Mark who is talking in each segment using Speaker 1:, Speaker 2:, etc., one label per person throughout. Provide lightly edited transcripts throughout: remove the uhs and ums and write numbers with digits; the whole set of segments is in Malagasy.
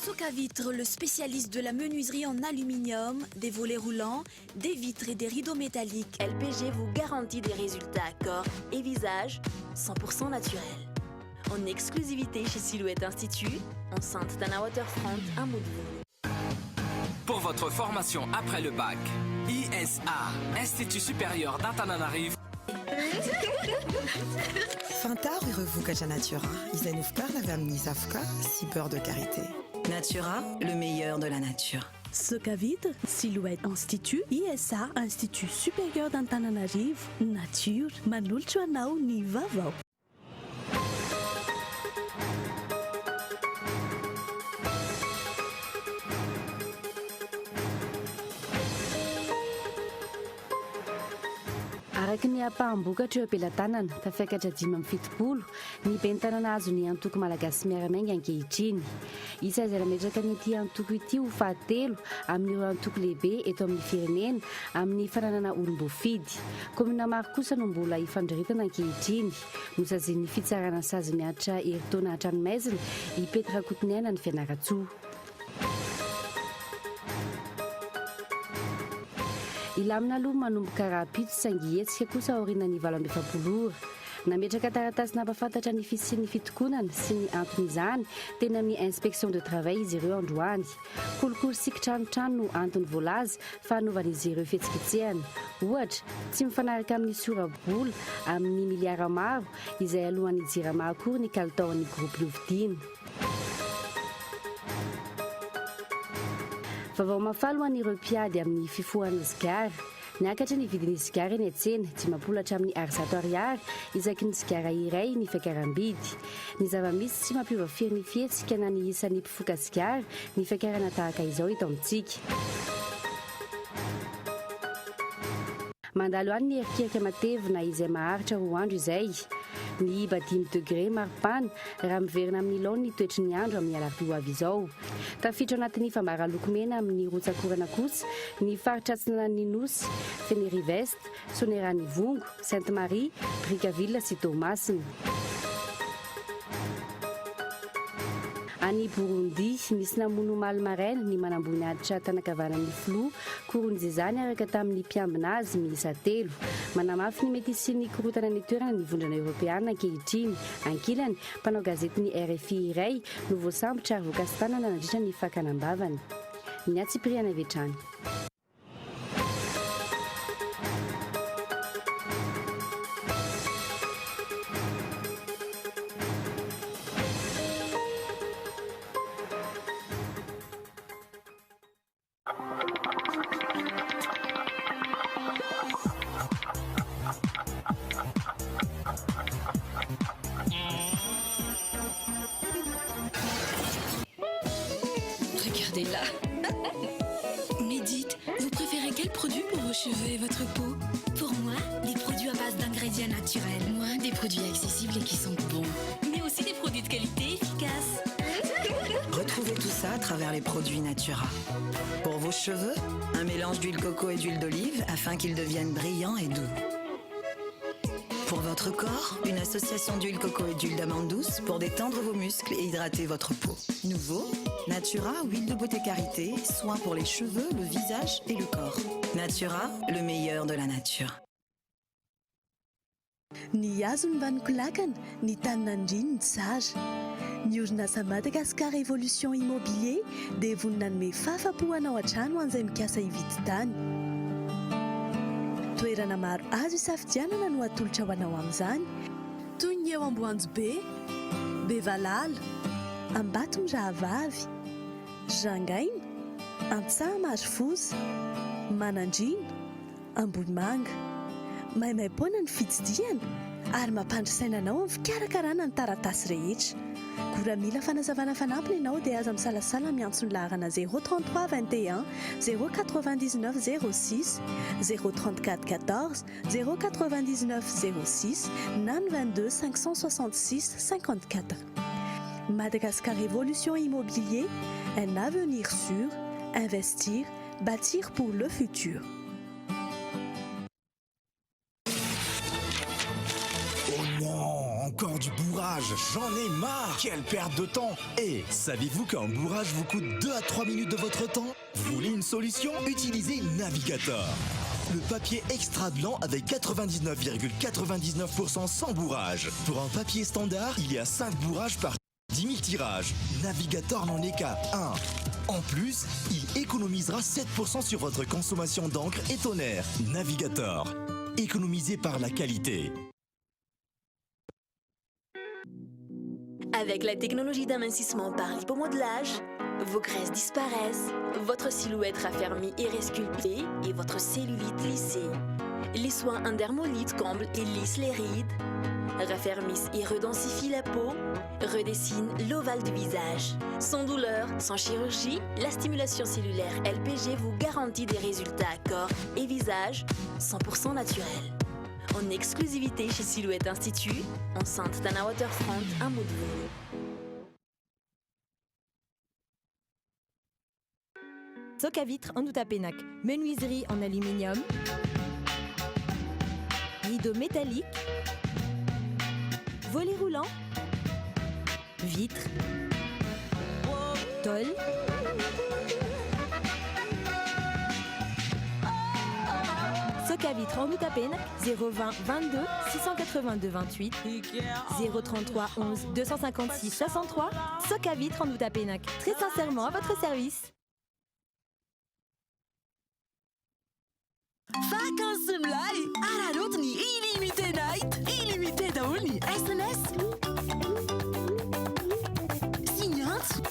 Speaker 1: Socavitre, le spécialiste de la menuiserie en aluminium, des volets roulants, des vitres et des rideaux métalliques. LPG vous garantit des résultats corps et visage 100% naturels. En exclusivité chez Silhouette Institut, enceinte Tana Waterfront, un mot de
Speaker 2: Pour votre formation après le bac, ISA, Institut supérieur d'Antananarivo.
Speaker 3: Fantaro ireo vokatra Natura izay novokarina avy amin'ny zavoka sy beurre de karité.
Speaker 4: Natura, le meilleur de la nature.
Speaker 1: Socavitre, Silhouette Institut, ISA, Institut Supérieur d'Antananarivo, Nature, manolotra anao ny vaovao.
Speaker 5: Araka ny ampaham-bokatra eo am-pelatanana, tafiakatra 75 ny ben'ny tanàna azon'ny antoko Malagasy Miara-Miainga ankehitriny. Isa izay nametraka ny ity antoko ity ho fahatelo amin'ireo antoko lehibe eto amin'ny firenena amin'ny fananana olom-boafidy. Kaominina maro kosa no mbola ifandroritana ankehitriny. Nosazian'ny fitsarana sazy mihatra herintaona an-tranomaizina i Pety Rakotoniaina any Fianarantsoa. Hilamina aloha manomboka rahampitso saingy hihetsika kosa aorianan'ny 48 ora. Nametraka taratasy nampahafantatra ny fisian'ny fitokonana sy ny anton'izany teny amin'ny Inspection de travail izy ireo androany. Kolikoly sy kitranotrano no antony voalaza fa hanaovan'izy ireo fihetsiketsehana. Ohatra, tsy mifanaraka amin'ny sora-bola amin'ny miliara maro izay aloan'ny Jirama akory ny kalitaon'ny groupe novidiana. Vaovao mahafaly ho an'ireo mpiady amin'ny fifohana sigara. Niakatra ny vidin'ny sigara eny an-tsena, 50 hatramin'ny ar 100 ariary isaky ny sigara iray ny fiakaram-bidy. Ny zava-misy tsy mampiova firy ny fihetsika na ny isan'ny mpifoka sigara ny fiakarana tahaka izao eto amintsika. Mandalo any ny erikerika matevina izay maharitra roa andro izay. Miiba dimy degre maripana raha miverina amin'ny laoniny ny toetry ny andro amin'ny alarobia ho avy izao. Tafiditra ao anatin'ny fambara loko mena amin'ny rotsak'orana kosa ny faritra atsinanan'ny Nosy, Fenerive-Est, Soanierana-Ivongo, Sainte Marie, Brickaville sy Toamasina. Any Burundi, nisy namono omaly maraina ny manamboninahitra tanankavanan'ny filoha Nkurunziza niaraka tamin'ny mpiambina azy miisa telo. Manamafy ny mety hisian'ny korontana ny toerana ny Vondrona Eoropeana ankehitriny. Ankilany, mpanao gazetin'ny RFI iray no voasambotra ary voakasi-tanana nandritra ny fakana am-bavany. Ny antsipiriany avy hatrany.
Speaker 1: Regardez là. Mais dites, vous préférez quel produit pour vos cheveux et votre peau Pour moi, des produits à base d'ingrédients naturels. Moi, des produits accessibles et qui sont bons. Mais aussi des produits de qualité efficaces.
Speaker 4: Retrouvez tout ça à travers les produits Natura. Pour vos cheveux, un mélange d'huile coco et d'huile d'olive afin qu'ils deviennent brillants et doux. Pour votre corps, une association d'huile coco et d'huile d'amande douce pour détendre vos muscles et hydrater votre peau. Nouveau, Natura, huile de beauté karité, soin pour les cheveux, le visage et le corps. Natura, le meilleur de la nature.
Speaker 1: Ny hazo no mba nikolakana, ny tany nandriany ny tsara. Ny orinasa Madagascar Evolution Immobilier dia vonona hanome fahafapo anao hatrany ho an'izay mikasa hividy tany. Toerana maro azo isafidianana no atolotra ho anao amin'izany, toy ny eo Amboanjobe, Bevalala, Ambatomirahavavy, Rangaina, Antsaha-Marofoza, Manandriana, Ambohimanga. Maimaimpoana ny fitsidihana ary mampandry saina anao amin'ny fikarakarana ny taratasy rehetra. Koa raha mila fanazavana fanampiny ianao dia aza misalasala miantso ny laharana 033 21 099 06, 034 14 099 06 na ny 22 566 54. Madagascar Evolution Immobilier, un avenir sûr, investir, Bâtir pour le futur.
Speaker 6: Oh non, encore du bourrage. bourrage, j'en ai marre. Quelle perte de temps. Et savez-vous qu'un bourrage vous coûte 2 à 3 minutes de votre temps? Vous voulez une solution? Utilisez Navigator. Le papier extra blanc avec 99,99% sans bourrage. Pour un papier standard, il y a 5 bourrages par 10 000 tirages. Navigator n'en est qu'à 1. En plus, il économisera 7% sur votre consommation d'encre et toner. Navigator. Économisé par la qualité.
Speaker 1: Avec la technologie d'amincissement par lipomodelage, vos graisses disparaissent, votre silhouette raffermie et resculptée et votre cellulite lissée. Les soins Indermolite comblent et lissent les rides, raffermissent et redensifient la peau, redessinent l'ovale du visage. Sans douleur, sans chirurgie, la stimulation cellulaire LPG vous garantit des résultats corps et visage 100% naturels. En exclusivité chez Silhouette Institut, enceinte Tana Waterfront à Ambodivona.
Speaker 7: Soc à vitre Andohatapenaka, menuiserie en aluminium, rideaux métalliques, volets roulants, vitres, tôle. Soc à vitre Andohatapenaka, 020 22 682 28, 033 11 256 63. Soc à vitre Andohatapenaka, très sincèrement à votre service.
Speaker 8: Vacances milay araraoty ny illimité night, illimité daholo ny SMS sy ny antso.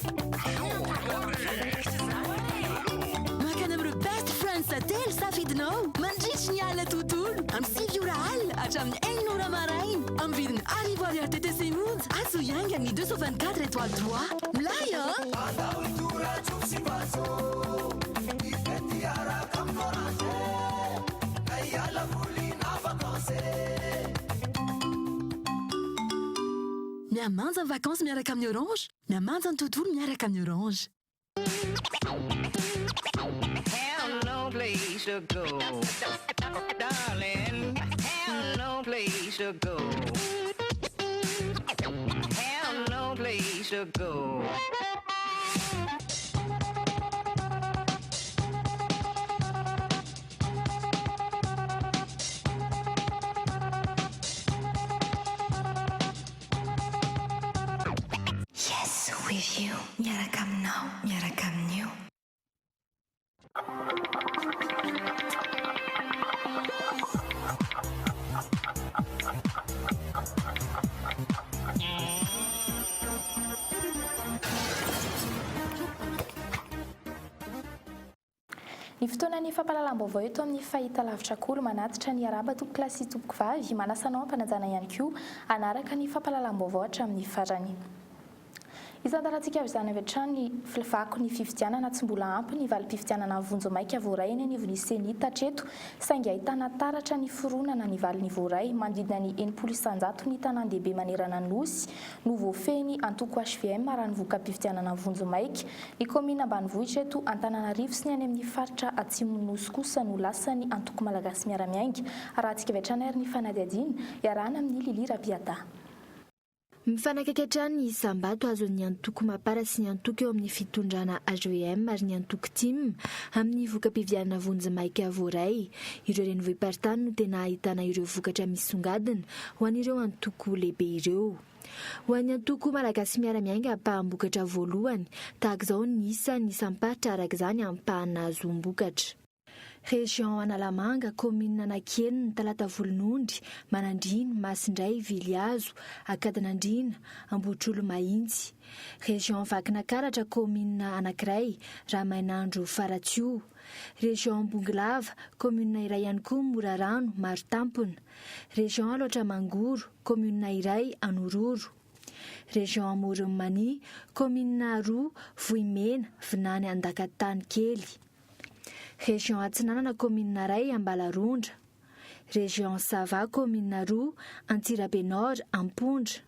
Speaker 8: Makany amin'ireo best friends telo safidinao mandritry ny alina tontolo amin'ny 9 ora alina hatramin'ny 6 ora maraina amin'ny vidiny 1000 ariary TTC monja. Antso hiainga ny 224 étoile 3. Milay an! Mihamanja ny vacances miaraka amin'ny Orange, mihamanja ny tontolo miaraka amin'ny Orange.
Speaker 9: Have no place to go, darling. Have no place to go. Have no place to go.
Speaker 10: Yes with you, miaraka aminao, miaraka amin'io.
Speaker 11: Ny fotoanan'ny fampahalalam-baovao eto amin'ny fahitalavitra Kolo manatitra ny arahaba tompokolahy sy tompokovavy, manasa anao am-panajana ihany koa hanaraka ny fampahalalam-baovao hatramin'ny farany. Isantarantsika avy izany avy hatrany ny vaky ny fifidianana tsy mbola ampy ny valim-pifidianana vonjimaika voaray eny anivon'ny Ceni hatreto saingy ahitana taratra ny fironana ny valiny voaray. Manodidina ny 60% ny tanàn-dehibe manerana ny Nosy no voafehin'ny antoko hvm raha ny voka-pifidianana vonjimaika. Ny kaominina ambanivohitra eto Antananarivo sy ny any amin'ny faritra atsimon'ny Nosy kosa no lasan'ny antoko Malagasy Miara-Miainga. Arahantsika avy hatrany ary ny fanadihadiana iarahana amin'i Lily Rabiata.
Speaker 12: Mifanakaiky hatrany ny isam-bato azon'ny antoko Mapar sy ny antoko eo amin'ny fitondrana hvm ary ny antoko tim amin'ny voka-pifidianana vonjimaika voaray. Ireo renivohi-paritany no tena ahitana ireo vokatra misongadina ho an'ireo antoko lehibe ireo. Ho an'ny antoko Malagasy Miara-Miainga ampaham-bokatra voalohany, tahaka izao ny isan'ny isam-paritra araka izany ampahany nahazoam-bokatra. Région Analamanga, Kaominina Anakienina, Talata Volonondry, Manandriana, Masindray, Vilihazo, Akadinandriana, Ambohitrolo Mahintsy. Région Vakinakaratra, Kaominina anankiray, Ramainandro Faratsiho. Région Bongolava, Kaominina iray ihany koa Morarano, Marotampona. Région Alaotra Mangoro, Kaominina iray, Anororo. Région Amoron'i Mania, Kaominina roa, Vohimena, Vinany Andakatany kely. Région Atsinanana Kaominina iray Ambalarondra. Région Sava Kaominina roa Antsirabe Nord Ampondra.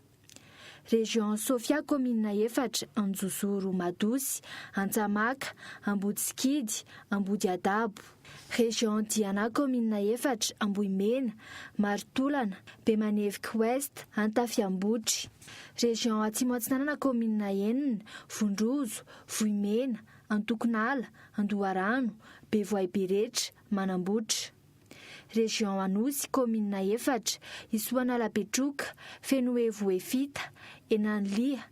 Speaker 12: Région Sofia kaominina efatra, Anjozoro Madosy, Antsamaka, Amboditsikidy, Ambodiadabo. Région Diana kaominina efatra, Ambohimena, Marontolana, Bemaneviky Ouest, Antafiambotry. Région Atsimo Atsinanana kaominina enina, Vondrozo, Vohimena, Antokonala, Andoharano, Bevoay Beretra, Manambotra. Région Anosy, kaominina efatra, Isoanala Betroka, Fenoevo Efita, Enanilia,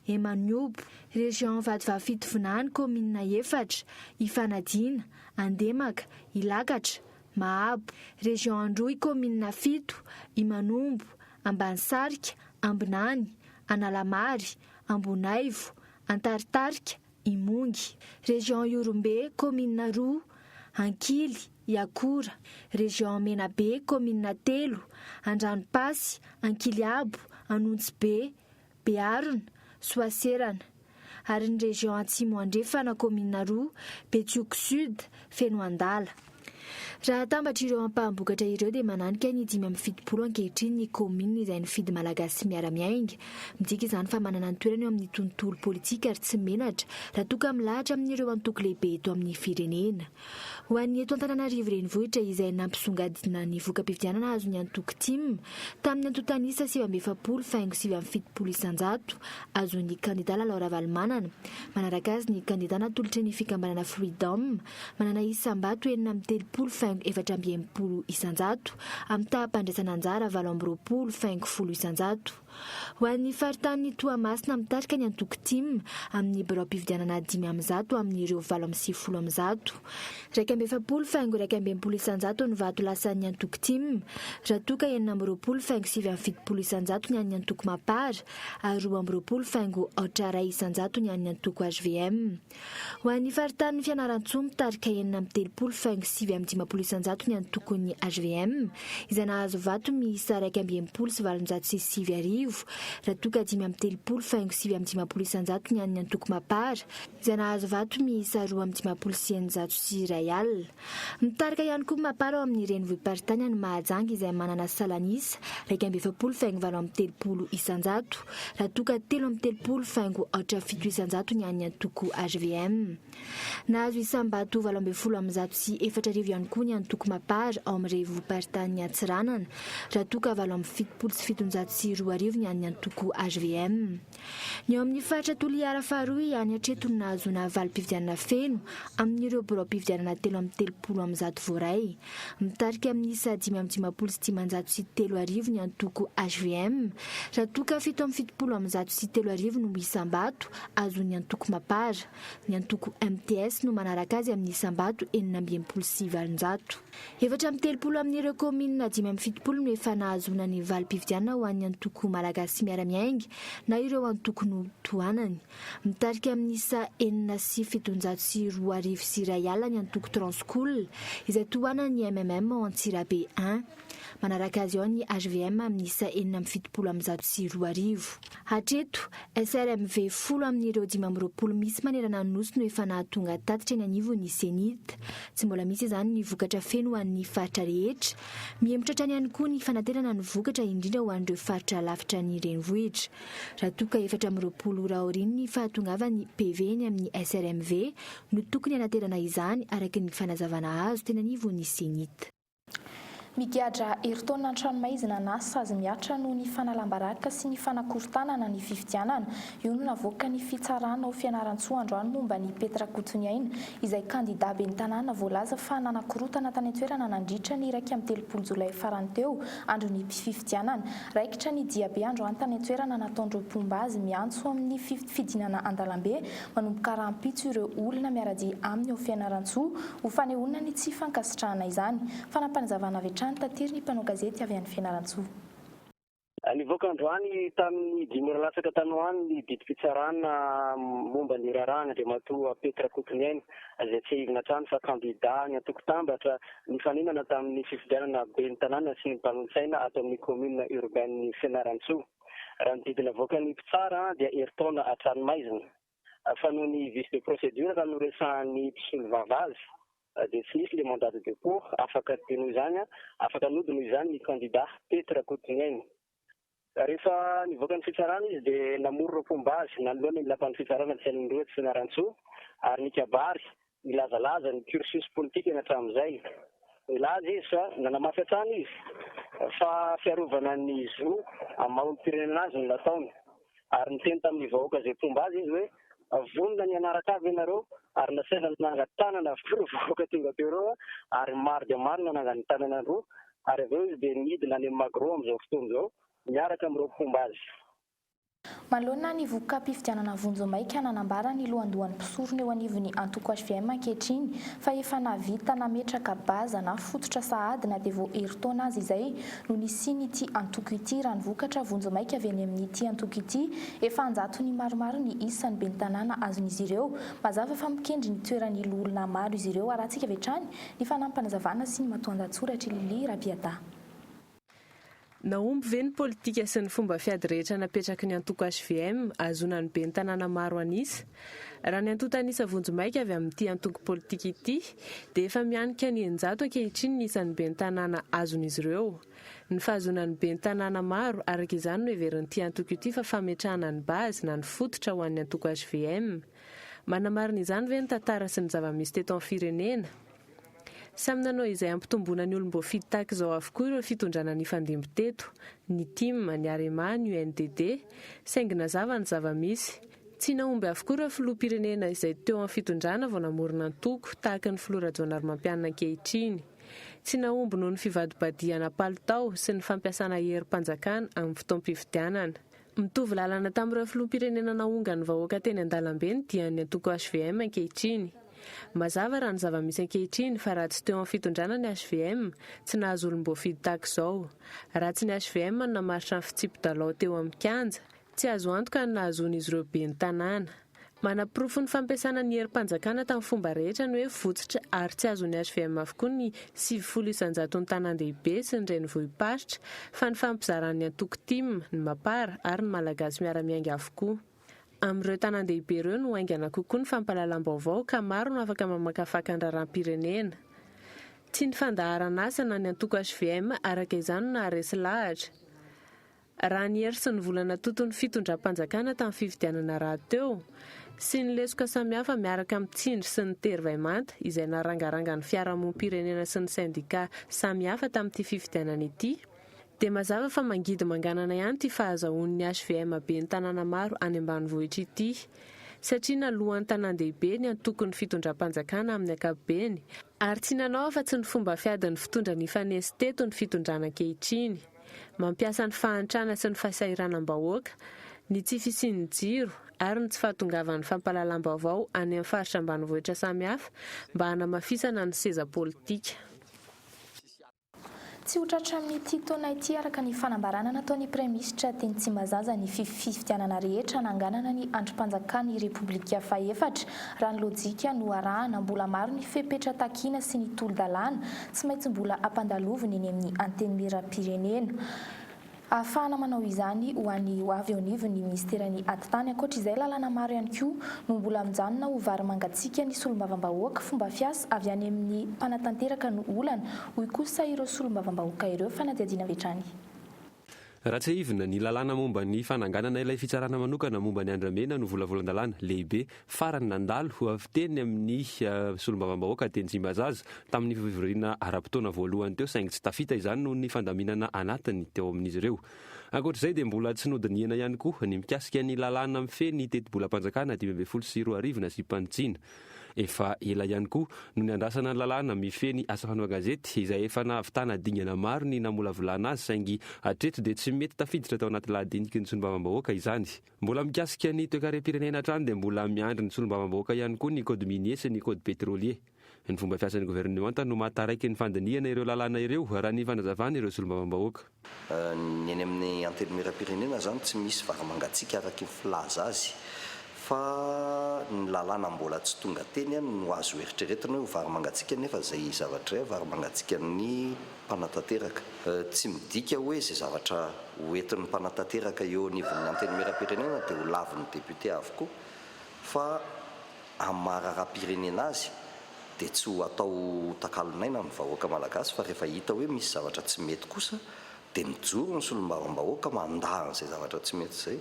Speaker 12: Emaniobo. Région Vatovavy Fitovinany, kaominina efatra, Ifanadiana, Andemaka, Ilakatra, Mahabo. Région Androy, kaominina fito, Imanombo, Ambanisarika, Ambinany, Analamary, Ambonaivo, Antaritarika, Imongy. Région Ihorombe, kaominina roa, Ankily, Iakora. Région Menabe, kaominina telo, Andranopasy, Ankiliabo, Anontsibe, Bearina, Soaserana. Ary ny région Atsimo Andrefana, kaominina roa, Betioky Sud, Fenoandala. Raha atambatra ireo ampaham-bokatra ireo dia mananika ny 75 ankehitriny ny kaominina izay nifidy Malagasy miara-miainga. Midika izany fa manana ny toerany eo amin'ny tontolo politika ary tsy menatra raha toa ka milahatra amin'ireo antoko lehibe eto amin'ny firenena. Ho an'ny eto Antananarivo Renivohitra izay nampisongadina ny voka-pifidianana azon'ny antoko tim tamin'ny antontan'isa 49 faingo 79% azon'ny kandida Lalao Ravalomanana. Manaraka azy ny kandida natolotry ny fikambanana Freedom Manana isam-bato 36 faingo 64 isanjato amin'ny taham-pandraisana anjara 28 faingo folo isanjato. Ho an'ny faritanin'i Toamasina mitarika ny antoko tim amin'ny biraom-pifidianana 105 amin'ireo 198. 41 faingo 61 isanjato ny vato lasan'ny antoko tim, raha toa ka 26 faingo 79 isanjato ny an'ny antoko mapar ary 22 faingo aotra iray isanjato ny an'ny antoko hvm. Ho an'ny faritanin'i Fianarantsoa, mitarika 36 faingo 59% ny antokon'ny hvm, izay nahazo vato miisa 1861 raha toa ka 35 faingo 59% ny an'ny antoko Mapar, izay nahazo vato miisa 652. Mitarika ihany koa Mapar ao amin'ny renivohi-paritany any Mahajanga izay manana salan'isa 41 faingo 38 isanjato raha toa ka 33 faingo aotra fito isanjato ny an'ny antoko hvm. Nahazo isam-bato 4018 ihany koa ny antoko Mapar ao amin'ny renivohi-paritanin'i Antsiranana raha toa ka 2778 ny an'ny antoko hvm. Ny ao amin'ny faritra Toliara faharoa ihany hatreto no nahazoana valim-pifidianana feno amin'ireo biraom-pifidianana 133 voaray. Mitarika amin'ny isa 3555 ny antoko hvm, raha toa ka 377 no isam-bato azon'ny antoko Mapar. Ny antoko mts no manaraka azy amin'ny isam-bato 866. 34 amin'ireo kaominina 75 no efa nahazoana ny valim-pifidianana ho an'ny antoko Malagasy Miara-Miainga na ireo antoko notohanany. Mitarika amin'ny isa 2106 ny antoko Transcool izay tohanan'ny mmm ao Antsirabe I. Manaraka azy ao ny hvm amin'ny isa 276. Hatreto, SRMV folo amin'ireo 25 misy manerana ny Nosy no efa nahatonga tatitra eny anivon'ny Cenit. Tsy mbola misy izany ny vokatra feno ho an'ny faritra rehetra. Mihemotra hatrany ihany koa ny fanaterana ny vokatra indrindra ho an'ireo faritra lavitra ny renivohitra. Raha toa ka 24 ora aorian'ny fahatongavan'ny PV eny amin'ny SRMV no tokony hanaterana izany araka ny fanazavana azo teny anivon'ny Cenit.
Speaker 11: Migadra herintaona an-tranomaizina na sazy mihatra noho ny fanalam-baraka sy ny fanakorontanana ny fifidianana. Io no navoakan'ny fitsarana ao Fianarantsoa androany momba an'i Pety Rakotoniaina, izay kandidà ben'ny tanàna voalaza fa nanakorontana tany an-toerana nandritra ny 31 jolay farany teo, andron'ny fifidianana. Raikitra ny diabe androany tany an-toerana nataon'ireo mpomba azy miantso amin'ny fidinana an-dalambe Manomboka rahampitso ireo olona miara-dia aminy ao Fianarantsoa ho fanehoana ny tsy fankasitrahana izany. Fanapanazavana avy hatrany tatery ny mpanao gazety avy any Fianarantsoa.
Speaker 13: Nivoaka androany tamin'ny dimy ora latsaka tany ho any ny didim-pitsarana momba ny raharahan'Andriamatoa Pety Rakotoniaina, izay tsiahivina hatrany fa kandidà ny antoko Tambatra nifaninana tamin'ny fifidianana ben'ny tanàna sy ny mpanolotsaina ato amin'ny commune urbaine Fianarantsoa. Raha ny didy navoakan'ny mpitsara dia herintaona an-tranomaizina. Fa noho ny vice de procédure raha noresahan'ny mpisolovava azy dia tsy nisy ilay mandat de dépôt, afaka dia noho izany afaka nody noho izany ny kandida Pety Rakotoniaina. Rehefa nivoaka ny fitsarana izy dia namory ireo mpomba azy nanoloana ny lapan'ny fitsarana Tsianindroa Fianarantsoa ary nikabary nilazalaza ny cursus politikany hatramin'izay. Nilaza izy fa nanamafy hatrany izy fa fiarovana ny zo amin'ny maha olom-pirenena azy no nataony ary niteny tamin'ny vahoaka izay mpomba azy izy hoe vonona ny hanaraka ahy ve nareo ary nasaina nanangan-tanana avokoa ireo vahoaka tonga teo ireo ary maro dia maro no nanangany tanana roa ary avy eo izy dia nidina any amin'ny Magro amin'izao fotoana izao miaraka amin'ireo mpomba azy.
Speaker 11: Manoloana ny voka-pifidianana vonjimaika, nanambara ny lohandohan'ny mpisorona eo anivon'ny antoko hvm ankehitriny fa efa nahavita nametraka base na fototra sahady na dia vao herintaona aza izay no nisian'ity antoko ity. Raha ny vokatra vonjimaika avy eny amin'ity antoko ity, efa an-jatony maromaro ny isan'ny ben'ny tanàna azon'izy ireo. Mazava fa mikendry ny toeran'ny loholona maro izy ireo. Arahantsika avy hatrany ny fanampinazavana sy ny matoandahatsoratr'i Lily Rabiadahy.
Speaker 14: Nahomby ve ny politika sy ny fomba fiady rehetra napetraky ny antoko hvm ahazoana ny ben'ny tanàna maro an'isa? Raha ny antontan'isa vonjimaika avy amin'ity antoko politika ity dia efa mihanika ny 600 ankehitriny ny isan'ny ben'ny tanàna azon'izy ireo. Ny fahazoana ny ben'ny tanàna maro araka izany no heverin'ity antoko ity fa fametrahana ny base na ny fototra ho an'ny antoko hvm. Manamarina izany ve ny tantara sy ny zava-misy teto amin'ny firenena? Samy nanao izay hampitomboana ny olom-boafidy tahaka izao avokoa ireo fitondrana nifandimby teto, ny tim, ny Arema, ny UNDD, saingy nazava ny zava-misy. Tsy nahomby avokoa ireo filoham-pirenena izay teo amin'ny fitondrana vao namorona antoko, tahaka ny filoha Rajaonarimampianina ankehitriny. Tsy nahomby noho ny fivadibadihana palitao sy ny fampiasana herim-panjakana amin'ny fotoam-pifidianana. Mitovy lalana tamin'ireo filoham-pirenena naongan'ny vahoaka teny an-dalambe ny dian'ny antoko hvm ankehitriny. Mazava raha ny zava-misy ankehitriny fa raha tsy teo amin'ny fitondrana ny hvm, tsy nahazo olom-boafidy tahaka izao. Raha tsy ny hvm no namaritra ny fitsipi-dalao teo amin'ny kianja, tsy azo antoka ny nahazoan'izy ireo ben'ny tanàna. Manaporofo ny fampiasana ny herim-panjakana tamin'ny fomba rehetra ny hoe votsotra ary tsy azon'ny hvm avokoa ny 90 isan-jaton'ny tanàn-dehibe sy ny renivohi-paritra fa nifampizaran'ny antoko tim, ny mapar ary ny Malagasy miara-miainga avokoa. Amin'ireo tanàn-dehibe ireo no haingana kokoa ny fampahalalam-baovao ka maro no afaka mamakafaka ny raharaham-pirenena. Tsy ny fandaharan'asa na ny antoko hvm araka izany no naharesy lahatra. Raha ny hery sy ny vola natoton'ny fitondram-panjakana tamin'ny fifidianana rahateo, sy ny lesoka samihafa miaraka amin'ny tsindry sy ny tery vaimanta izay narangaranga ny fiarahamonim-pirenena sy ny sendika samihafa tamin'ity fifidianana ity, dia mazava fa mangidy manganana ihany ity fahazahoan'ny hvm ben'ny tanàna maro any ambanivohitra ity, satria naloan'ny tanàn-dehibe ny antokon'ny fitondram-panjakana amin'ny ankapobeny, ary tsy nanao afa-tsy ny fomba fiadin'ny fitondra nifanesy teto ny fitondrana ankehitriny. Mampiasa ny fahantrana sy ny fahasahiranam-bahoaka, ny tsy fisian'ny jiro ary ny tsy fahatongavan'ny fampahalalam-baovao any amin'ny faritra ambanivohitra samihafa mba hanamafisana ny seza politika.
Speaker 11: Tsy ho tratra amin'ity taona ity araka ny fanambarana nataon'ny Praiminisitra teny Tsimbazaza ny fifidianana rehetra hananganana ny andrim-panjakan'ny Repoblika fahefatra. Raha ny lojika no arahana, mbola maro ny fepetra takiana sy ny tolo-dalàna Tsy maintsy mbola ampandalovina eny amin'ny Antenimierampirenena. Ahafahana manao izany ho an'ny ho avy eo anivon'ny minisiteran'ny Atitany. Ankoatra izay, lalàna maro ihany koa no mbola mijanona ho vary mangatsiaka ny solombavambahoaka. Fomba fiasa avy any amin'ny mpanatanteraka no olana, hoy kosa ireo solombavambahoaka ireo. Fanadihadiana avy hatrany.
Speaker 15: Raha tsiahivina, ny lalàna momba ny fananganana ilay fitsarana manokana momba ny andramena no volavolan-dalàna lehibe farany nandalo avy teny amin'ny solombavambahoaka teny Tsimbazaza tamin'ny fivoriana ara-potoana voalohany teo saingy tsy tafita izany noho ny fandaminana anatiny teo amin'izy ireo. Ankoatra izay dia mbola tsy nodinihana ihany koa ny mikasika ny lalàna mifehy ny tetibolam-panjakana 2015 nasiam-panitsiana. Efa ela ihany koa no niandrasana ny lalàna mifehy ny asa fanaovan-gazety izay efa nahavitana dingana maro ny namolavolana azy saingy hatreto dia tsy mety tafiditra tao anaty lahadiniky ny solombavambahoaka izany. Mbola mikasika ny toekarem-pirenena hatrany dia mbola miandry ny solombavambahoaka ihany koa ny code minier sy ny code pétrolier. Ny fomba fiasan'ny governemanta no mahataraiky ny fandinihana ireo lalàna ireo raha ny fanazavan'ireo solombavambahoaka.
Speaker 16: Ny eny amin'ny Antenimierampirenena izany tsy misy vary mangatsiaka araka ny filaza azy fa ny lalàna mbola tsy tonga teny no azo eritreretina hoe ho vary mangatsiaka nefa izay zavatra izay vary mangatsiakan'ny mpanatanteraka. Tsy midika hoe izay zavatra ho entin'ny mpanatanteraka eo anivon'ny Antenimierampirenena dia ho lavin'ny député avokoa fa amin'ny maha raharaham-pirenena azy dia tsy ho atao takalon'aina ny vahoaka malagasy fa rehefa hita hoe misy zavatra tsy mety kosa Dia mijoro ny solombavambahoaka mandà an'izay zavatra tsy mety izay.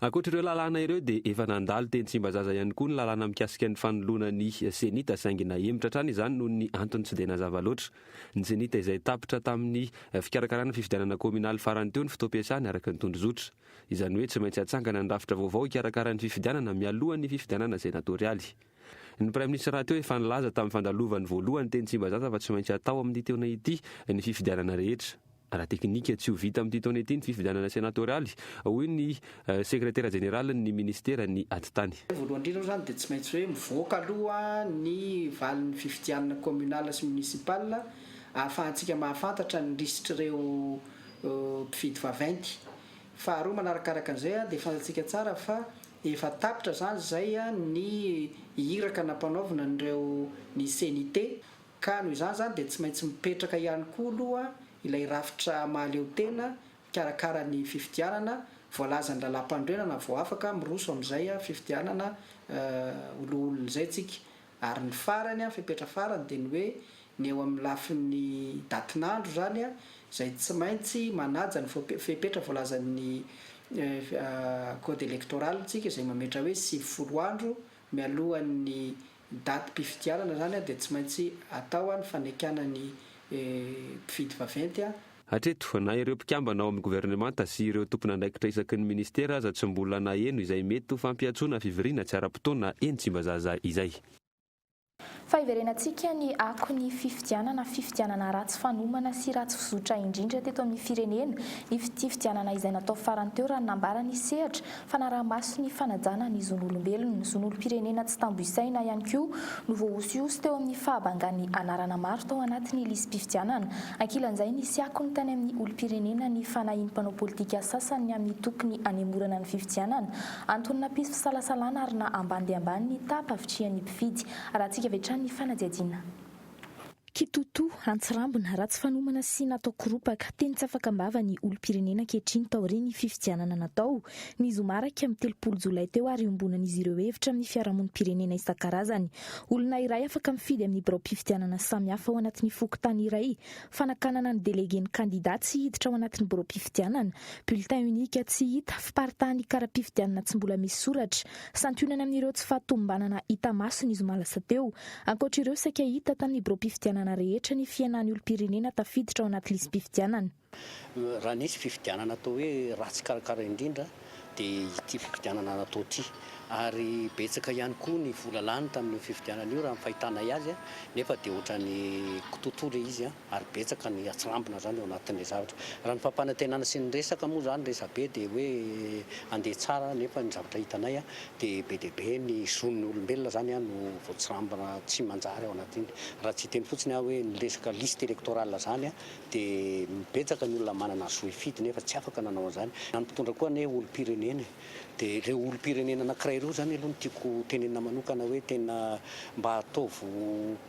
Speaker 15: Ankoatra ireo lalàna ireo dia efa nandalo teny Tsimbazaza ihany koa ny lalàna mikasika ny fanoloana ny Cenit saingy nahemotra hatrany izany noho ny antony tsy dia nazava loatra. Ny Cenit izay tapitra tamin'ny fikarakarana fifidianana kaominaly farany teo ny fotoam-piasany araka ny tondrozotra. Izany hoe tsy maintsy hatsangana ny rafitra vaovao hikarakara ny fifidianana mialohan'ny fifidianana senatorialy. Ny Praiminisitra rahateo efa nilaza tamin'ny fandalovany voalohany teny Tsimbazaza fa tsy maintsy hatao amin'ity taona ity ny fifidianana rehetra. Ara-teknika, tsy ho vita amin'ity taona ity ny fifidianana senatorialy, hoy ny sekretera jeneralin'ny minisiteran'ny Atitany.
Speaker 17: Voalohany indrindra aloha izany dia tsy maintsy hoe mivoaka aloha ny valin'ny fifidianana communal sy municipal ahafahantsika mahafantatra ny lisitr'ireo mpifidy vaventy. Faharoa manarakaraka an'izay dia fantatsika tsara fa efa tapitra izany izay ny iraka nampanaovina an'ireo ny CENIT Ka noho izany izany dia tsy maintsy mipetraka ihany koa aloha ilay rafitra mahaleo tena mikarakara ny fifidianana voalazan'ny lalàmpanorenana vao afaka miroso amin'izay fifidianana ho loholona izay tsika. Ary ny farany, fepetra farany dia ny hoe ny eo amin'ny lafiny datin'andro izany izay tsy maintsy manaja ny fepetra voalazan'ny code électoral tsika izay mametra hoe 90 andro mialohan'ny Datim-pifidianana izany dia tsy maintsy atao ny fanekana ny mpifidy vaventy.
Speaker 15: Hatreto, na ireo mpikambana ao amin'ny governemanta sy ireo tompon'andraikitra isaky ny minisitera aza tsy mbola naheno izay mety ho fampiantsoana fivoriana tsy ara-potoana eny Tsimbazaza izay.
Speaker 11: Fa hiverenantsika ny akon'ny fifidianana, fifidianana ratsy fanomana sy ratsy fizotra indrindra teto amin'ny firenena, ny fifidianana izay natao farany teo raha ny nambaran'ny sehatra Fanaraha-maso ny fanajana ny zon'olombelona, zon'olom-pirenena tsy tambo isaina ihany koa no voahosihosy teo amin'ny fahabangan'ny anarana maro tao anatin'ny lisi-pifidianana. Ankilan'izay, nisy akony tany amin'ny olom-pirenena ny fanahian'ny mpanao politika sasany ny amin'ny tokony hanemorana ny fifidianana. Antony nampisy fisalasalana ary na ambany dia ambany ny taham-pavitrihan'ny mpifidy. Arahantsika avy hatrany ny fanadihadiana. Kitotoa, antsirambina, ratsy fanomana sy natao koropaka, teny tsy afaka am-bava ny olom-pirenena ankehitriny taorian'ny fifidianana natao ny zoma 31 jolay teo ary iombonan'izy ireo hevitra amin'ny fiarahamonim-pirenena isan-karazany. Olona iray afaka mifidy amin'ny biraom-pifidianana samihafa ao anatin'ny fokontany iray, fanakanana ny delegen'ny kandida tsy hiditra ao anatin'ny biraom-pifidianana, bulletin unique tsy hita, fiparitahan'ny kara-pifidianana tsy mbola misy soratra, santionany amin'ireo tsy fahatomombanana hita maso ny zoma lasa teo. Ankoatra ireo, saika hita tamin'ny biraom-pifidianana rehetra ny fihenan'ny olom-pirenena tafiditra ao anaty lisi-pifidianana.
Speaker 18: Raha nisy fifidianana atao hoe ratsy karakara indrindra dia ity fifidianana natao ity. Ary betsaka ihany koa ny vola lany tamin'io fifidianana io raha ny fahitanay azy nefa dia ohatran'ny kitotoa ilay izy ary betsaka ny atsirambina izany ao anatin'ilay zavatra. Raha ny fampanantenana sy ny resaka moa izany resabe dia hoe handeha tsara nefa ny zavatra hitanay dia be dia be ny zon'ny olombelona izany no voatsirambina tsy manjary ao anatin'iny. Raha tsy hiteny fotsiny aho hoe ny resaka liste électorale izany dia betsaka ny olona manana zo hifidy nefa tsy afaka nanao an'izany. Na ny mpitondra koa anie olom-pirenena e. Dia ireo olom-pirenena anankiray ireo izany aloha no tiako tenenina manokana hoe tena mba ataovy,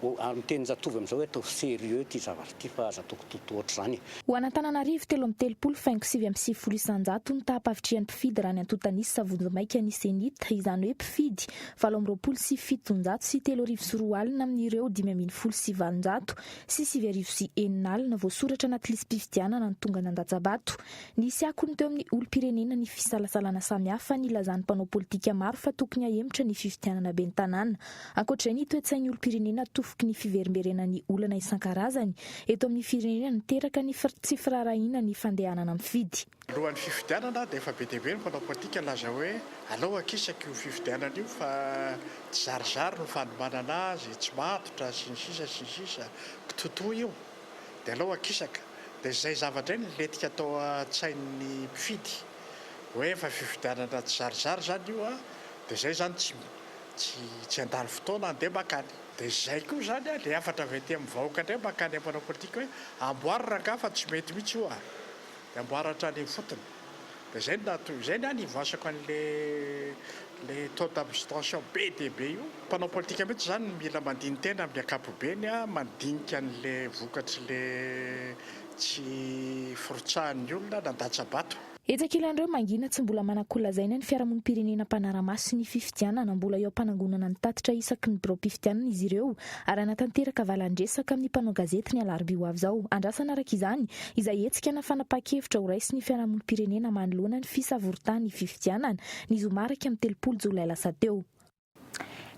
Speaker 18: amin'ny tenin-jatovo amin'izao hoe ataovy sérieux ity zavatra ity fa aza atao kitotoa ohatr'izany e.
Speaker 11: Ho an'Antananarivo, 33 faingo 99% ny taham-pavitrihan'ny mpifidy raha ny antontan'isa vonjimaika ny Cenit, izany hoe mpifidy 28 28 20 amin'ireo 1815 9600 voasoratra anaty lisi-pifidianana no tonga nandatsa-bato. Nisy akony teo amin'ny olom-pirenena ny fisalasalana samihafa nilazan'ny mpanao politika maro fa tokony hahemotra ny fifidianana ben'ny tanàna. Ankoatra izay ny toe-tsain'ny olom-pirenena tofoky ny fiverimberenan'ny olana isan-karazany eto amin'ny firenena niteraka ny tsy firaharahiana ny fandehanana mifidy.
Speaker 19: Alohan'ny fifidianana dia efa be dia be ny mpanao politika nilaza hoe alao akisaka io fifidianana io fa tsy zarizary no fanomanana azy, tsy matotra sy ny sisa sy ny sisa, kitotoa io. dia aleo akisaka. Dia izay zavatra izay no nilentika tao an-tsain'ny mpifidy hoe efa fifidianana tsizarizary izany io an, dia izay izany tsy tsy tsy handany fotoana handeha mankany. Dia izay koa izany an, ilay hafatra avy aty amin'ny vahoaka indray mankany amin'ny mpanao politika hoe amboary rangahy fa tsy mety mihitsy io an, dia amboary hatrany ifotony. Dia izay no nahatonga, izay ny ahy nivoasako an'le le taux d'abstention be dia be io. Mpanao politika mihitsy izany no mila mandini-tena amin'ny ankapobeny, mandinika an'le vokatr'le tsy firotsahan'ny olona nandatsa-bato.
Speaker 11: Etsy ankilan'ireo mangina tsy mbola manan-kolazaina ny fiarahamonim-pirenena mpanara-maso ny fifidianana. Mbola eo am-panangonana ny tatitra isaky ny biraom-pifidianana izy ireo ary hanatanteraka valan-dresaka amin'ny mpanao gazety ny alarobia ho avy izao. Andrasana araka izany izay hetsika na fanapahan-kevitra horaisin'ny fiarahamonim-pirenena manoloana ny fisavoritahany fifidianana ny zoma 31 jolay lasa teo.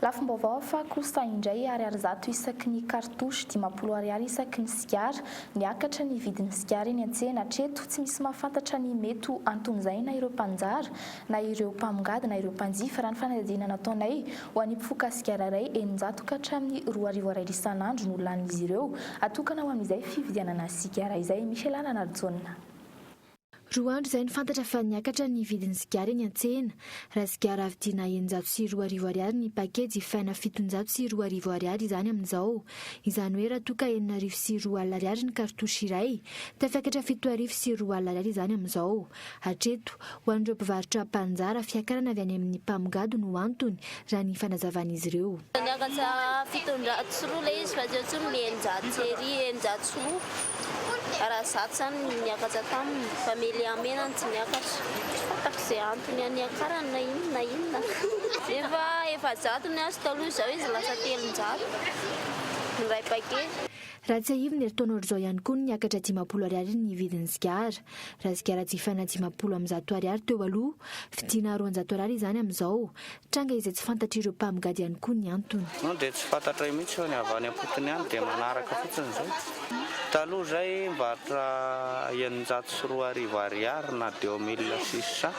Speaker 11: Lafim-baovao hafa kosa indray, ariary 100 isaky ny cartouche, 50 ariary isaky ny sigara. Niakatra ny vidin'ny sigara eny an-tsena. Hatreto, tsy misy mahafantatra ny mety ho anton'izay na ireo mpanjara, na ireo mpamongady, na ireo mpanjifa. Raha ny fanadihadiana nataonay, ho an'ny mpifoka sigara iray, 600 ka hatramin'ny 2000 ariary isan'andro no lanin'izy ireo. Atokana ho amin'izay fividianana sigara izay. Michela Ranarijaona.
Speaker 12: Roa andro izay no fantatra fa niakatra ny vidin'ny sigara eny an-tsena. Raha sigara vidiana 2600 ariary ny paquet jifaina 2700 ariary izany amin'izao. Izany hoe raha toa ka 2006 ariary ny cartouche iray, tafiakatra 7020 ariary izany amin'izao. Hatreto, ho an'ireo mpivarotra mpanjara, fiakarana avy any amin'ny mpamongady no antony, raha ny fanazavan'izy ireo.
Speaker 20: Niakatra 207 ilay izy fa tsy eo intsony ny 600 sy ery, 602. Raha 100 izany no niakatra taminy fa Meliamena no tsy niakatra. Tsy fantako izay antony niakarany na inona na inona. Efa 400 ny azy taloha izao izy lasa 300 ny iray paquet.
Speaker 12: Raha tsiahivina herintaona ohatr'izao ihany koa no niakatra 50 ariary ny vidin'ny sigara. Raha sigara jifaina 150 ariary teo aloha, vidiana 200 ariary izany amin'izao. Tranga izay tsy fantatr'ireo mpamongady ihany koa ny antony.
Speaker 21: Non dia tsy fantatray mihitsy fa ny avy any am-potony any dia manaraka fotsiny izay. Taloha izay mivarotra 2600 ariary na deux mille six cents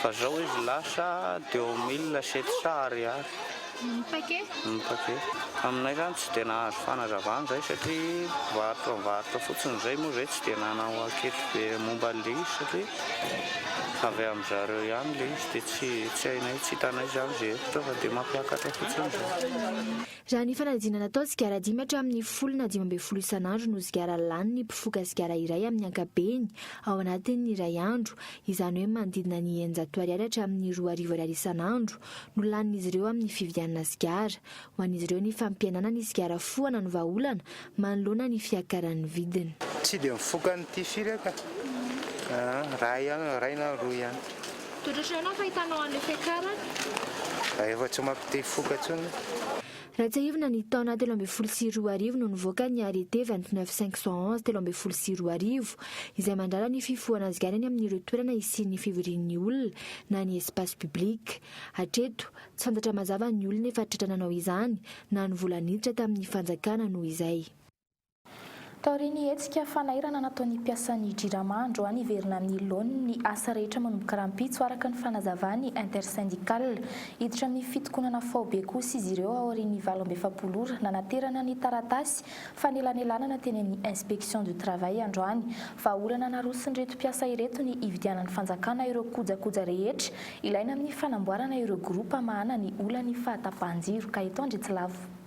Speaker 21: fa zao izy lasa deux mille sept cents ariary.
Speaker 11: Ny paquet?
Speaker 21: Ny paquet. Aminay zany tsy dia nahazo fanazavana izay satria mpivarotra mivarotra fotsiny izay moa izay tsy dia nanao ankety be momba an'ilay izy satria avy amin-dry zareo ihany ilay izy dia tsy tsy hainay tsy hitanay izany izay hevitra fa dia mampiakatra fotsiny izay.
Speaker 12: Raha ny fanadihadiana natao, sigara dimy hatramin'ny folo na 15 isan'andro no sigara lanin'ny mpifoka sigara iray amin'ny ankapobeny ao anatin'ny iray andro, izany hoe manodidina ny 600 ariary hatramin'ny 2000 ariary isan'andro no lanin'izy ireo amin'ny fividianana sigara. Ho an'izy ireo ny fampihenana ny sigara fohana no vahaolana manoloana ny fiakaran'ny vidiny.
Speaker 21: Tsy dia mifoka an'ity firy aho ka. Iray ihany, iray na roa ihany.
Speaker 11: Dia ohatrohatry ny ahoana ny fahitanao an'ilay fiakarana?
Speaker 21: Efa tsy mampite hifoka intsony.
Speaker 12: Raha tsiahivina ny taona 2013 no nivoaka ny arrêté 29 511 2013 izay mandrara ny fifohana sigara eny amin'ireo toerana hisian'ny fivorian'ny olona na ny espace public. Hatreto, tsy fantatra mazava ny olona efa tratra nanao izany na ny vola niditra tamin'ny fanjakana noho izay.
Speaker 11: Taorian'ny hetsika fanairana nataon'ny mpiasan'ny Jirama androany, hiverina amin'ny laoniny ny asa rehetra manomboka rahampitso, araka ny fanazavan'ny Intersyndicale. Hiditra amin'ny fitokonana faobe kosa izy ireo aorian'ny 48 ora nanaterana ny taratasy fanelanelanana teny amin'ny Inspection du travail androany. Vahaolana naroson'ireto mpiasa ireto ny hividianan'ny fanjakana ireo kojakoja rehetra ilaina amin'ny fanamboarana ireo groupe hamahana ny olan'ny fahatapahan-jiro. Ka eto Andritsilavo.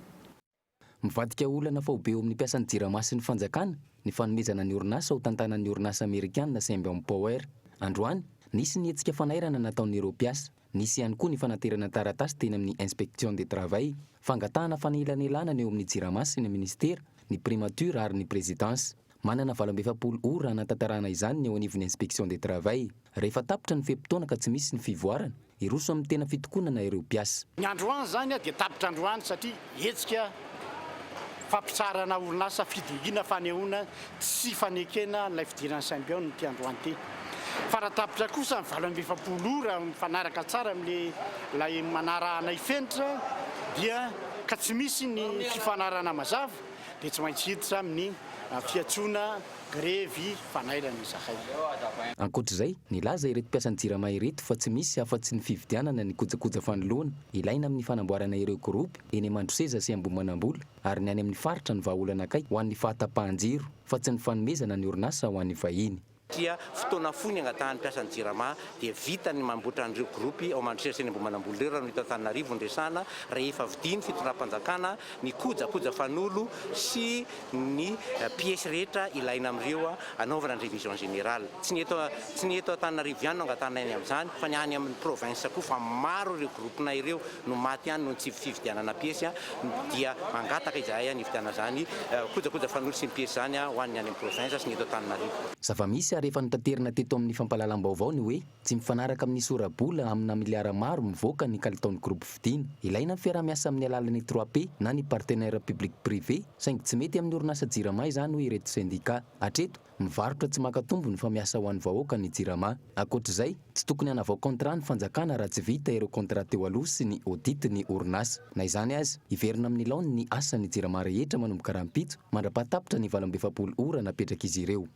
Speaker 22: Mivadika ho olana faobe eo amin'ny mpiasan'ny Jirama sy ny fanjakana ny fanomezana ny orinasa ho tantanan'ny orinasa amerikanina Symbion Power. Androany, nisy ny hetsika fanairana nataon'ireo mpiasa. Nisy ihany koa ny fanaterana taratasy teny amin'ny Inspection de travail, fangatahana fanelanelanana eo amin'ny Jirama sy ny minisitera, ny primature ary ny prezidansa. Manana 48 ora hanatanterahana izany ny eo anivon'ny Inspection de travail. Rehefa tapitra ny fe-potoana ka tsy misy ny fivoarana, hiroso amin'ny tena fitokonana ireo mpiasa.
Speaker 23: Ny androany izany dia tapitra androany satria hetsika fampitsaharana orinasa fidingiana fanehoana tsy fanekena an'ilay fidiran'ny Symbion ity androany ity. Fa raha tapitra kosa ny 48 ora mifanaraka tsara amin'ilay manarahanay fenitra dia ka tsy misy ny fifanarahana mazava dia tsy maintsy hiditra amin'ny fiantsoana grevy fanairana izahay.
Speaker 22: Ankoatra izay, nilaza ireto mpiasan'ny Jirama ireto fa tsy misy afa-tsy ny fividianana ny kojakoja fanoloana ilaina amin'ny fanamboarana ireo gropy eny Mandroseza sy Ambohimanambola ary ny any amin'ny faritra ny vahaolana akaiky ho an'ny fahatapahan-jiro fa tsy ny fanomezana ny orinasa ho an'ny vahiny.
Speaker 21: Satria fotoana fohy ny angatahan'ny mpiasan'ny Jirama dia vita ny mamboatra an'ireo gropy ao Mandroseza sy eny Ambohimanambola ireo raha no eto Antananarivo no resahana rehefa vidian'ny fitondram-panjakana ny kojakoja fanolo sy ny piesy rehetra ilaina amin'ireo hanaovana ny révision générale. Tsy ny eto tsy ny eto Antananarivo ihany no angatahanay ny amin'izany fa ny any amin'ny province koa fa maro ireo gropinay ireo no maty any noho ny tsy fividianana piesy dia mangataka izahay ny hividianana izany kojakoja fanolo sy ny piesy izany ho an'ny any amin'ny province sy ny eto Antananarivo.
Speaker 22: Zava-misy Nisy ary efa notaterina teto amin'ny fampahalalam-baovao ny hoe tsy mifanaraka amin'ny sora-bola amina miliara maro mivoaka ny kalitaon'ny groupe Fidina. Ilaina ny fiaraha-miasa amin'ny alalan'ny trois P na ny partenaire public privé saingy tsy mety amin'ny orinasa Jirama izany hoy ireto sendika. Hatreto, mivarotra tsy maka tombony fa miasa ho an'ny vahoaka ny Jirama. Ankoatra izay, tsy tokony hanavao contrat ny fanjakana raha tsy vita ireo contrat teo aloha sy ny audit ny orinasa. Na izany aza, hiverina amin'ny laoniny ny asan'ny Jirama rehetra manomboka rahampitso mandra-pahatapitra ny 48 ora napetrak'izy ireo.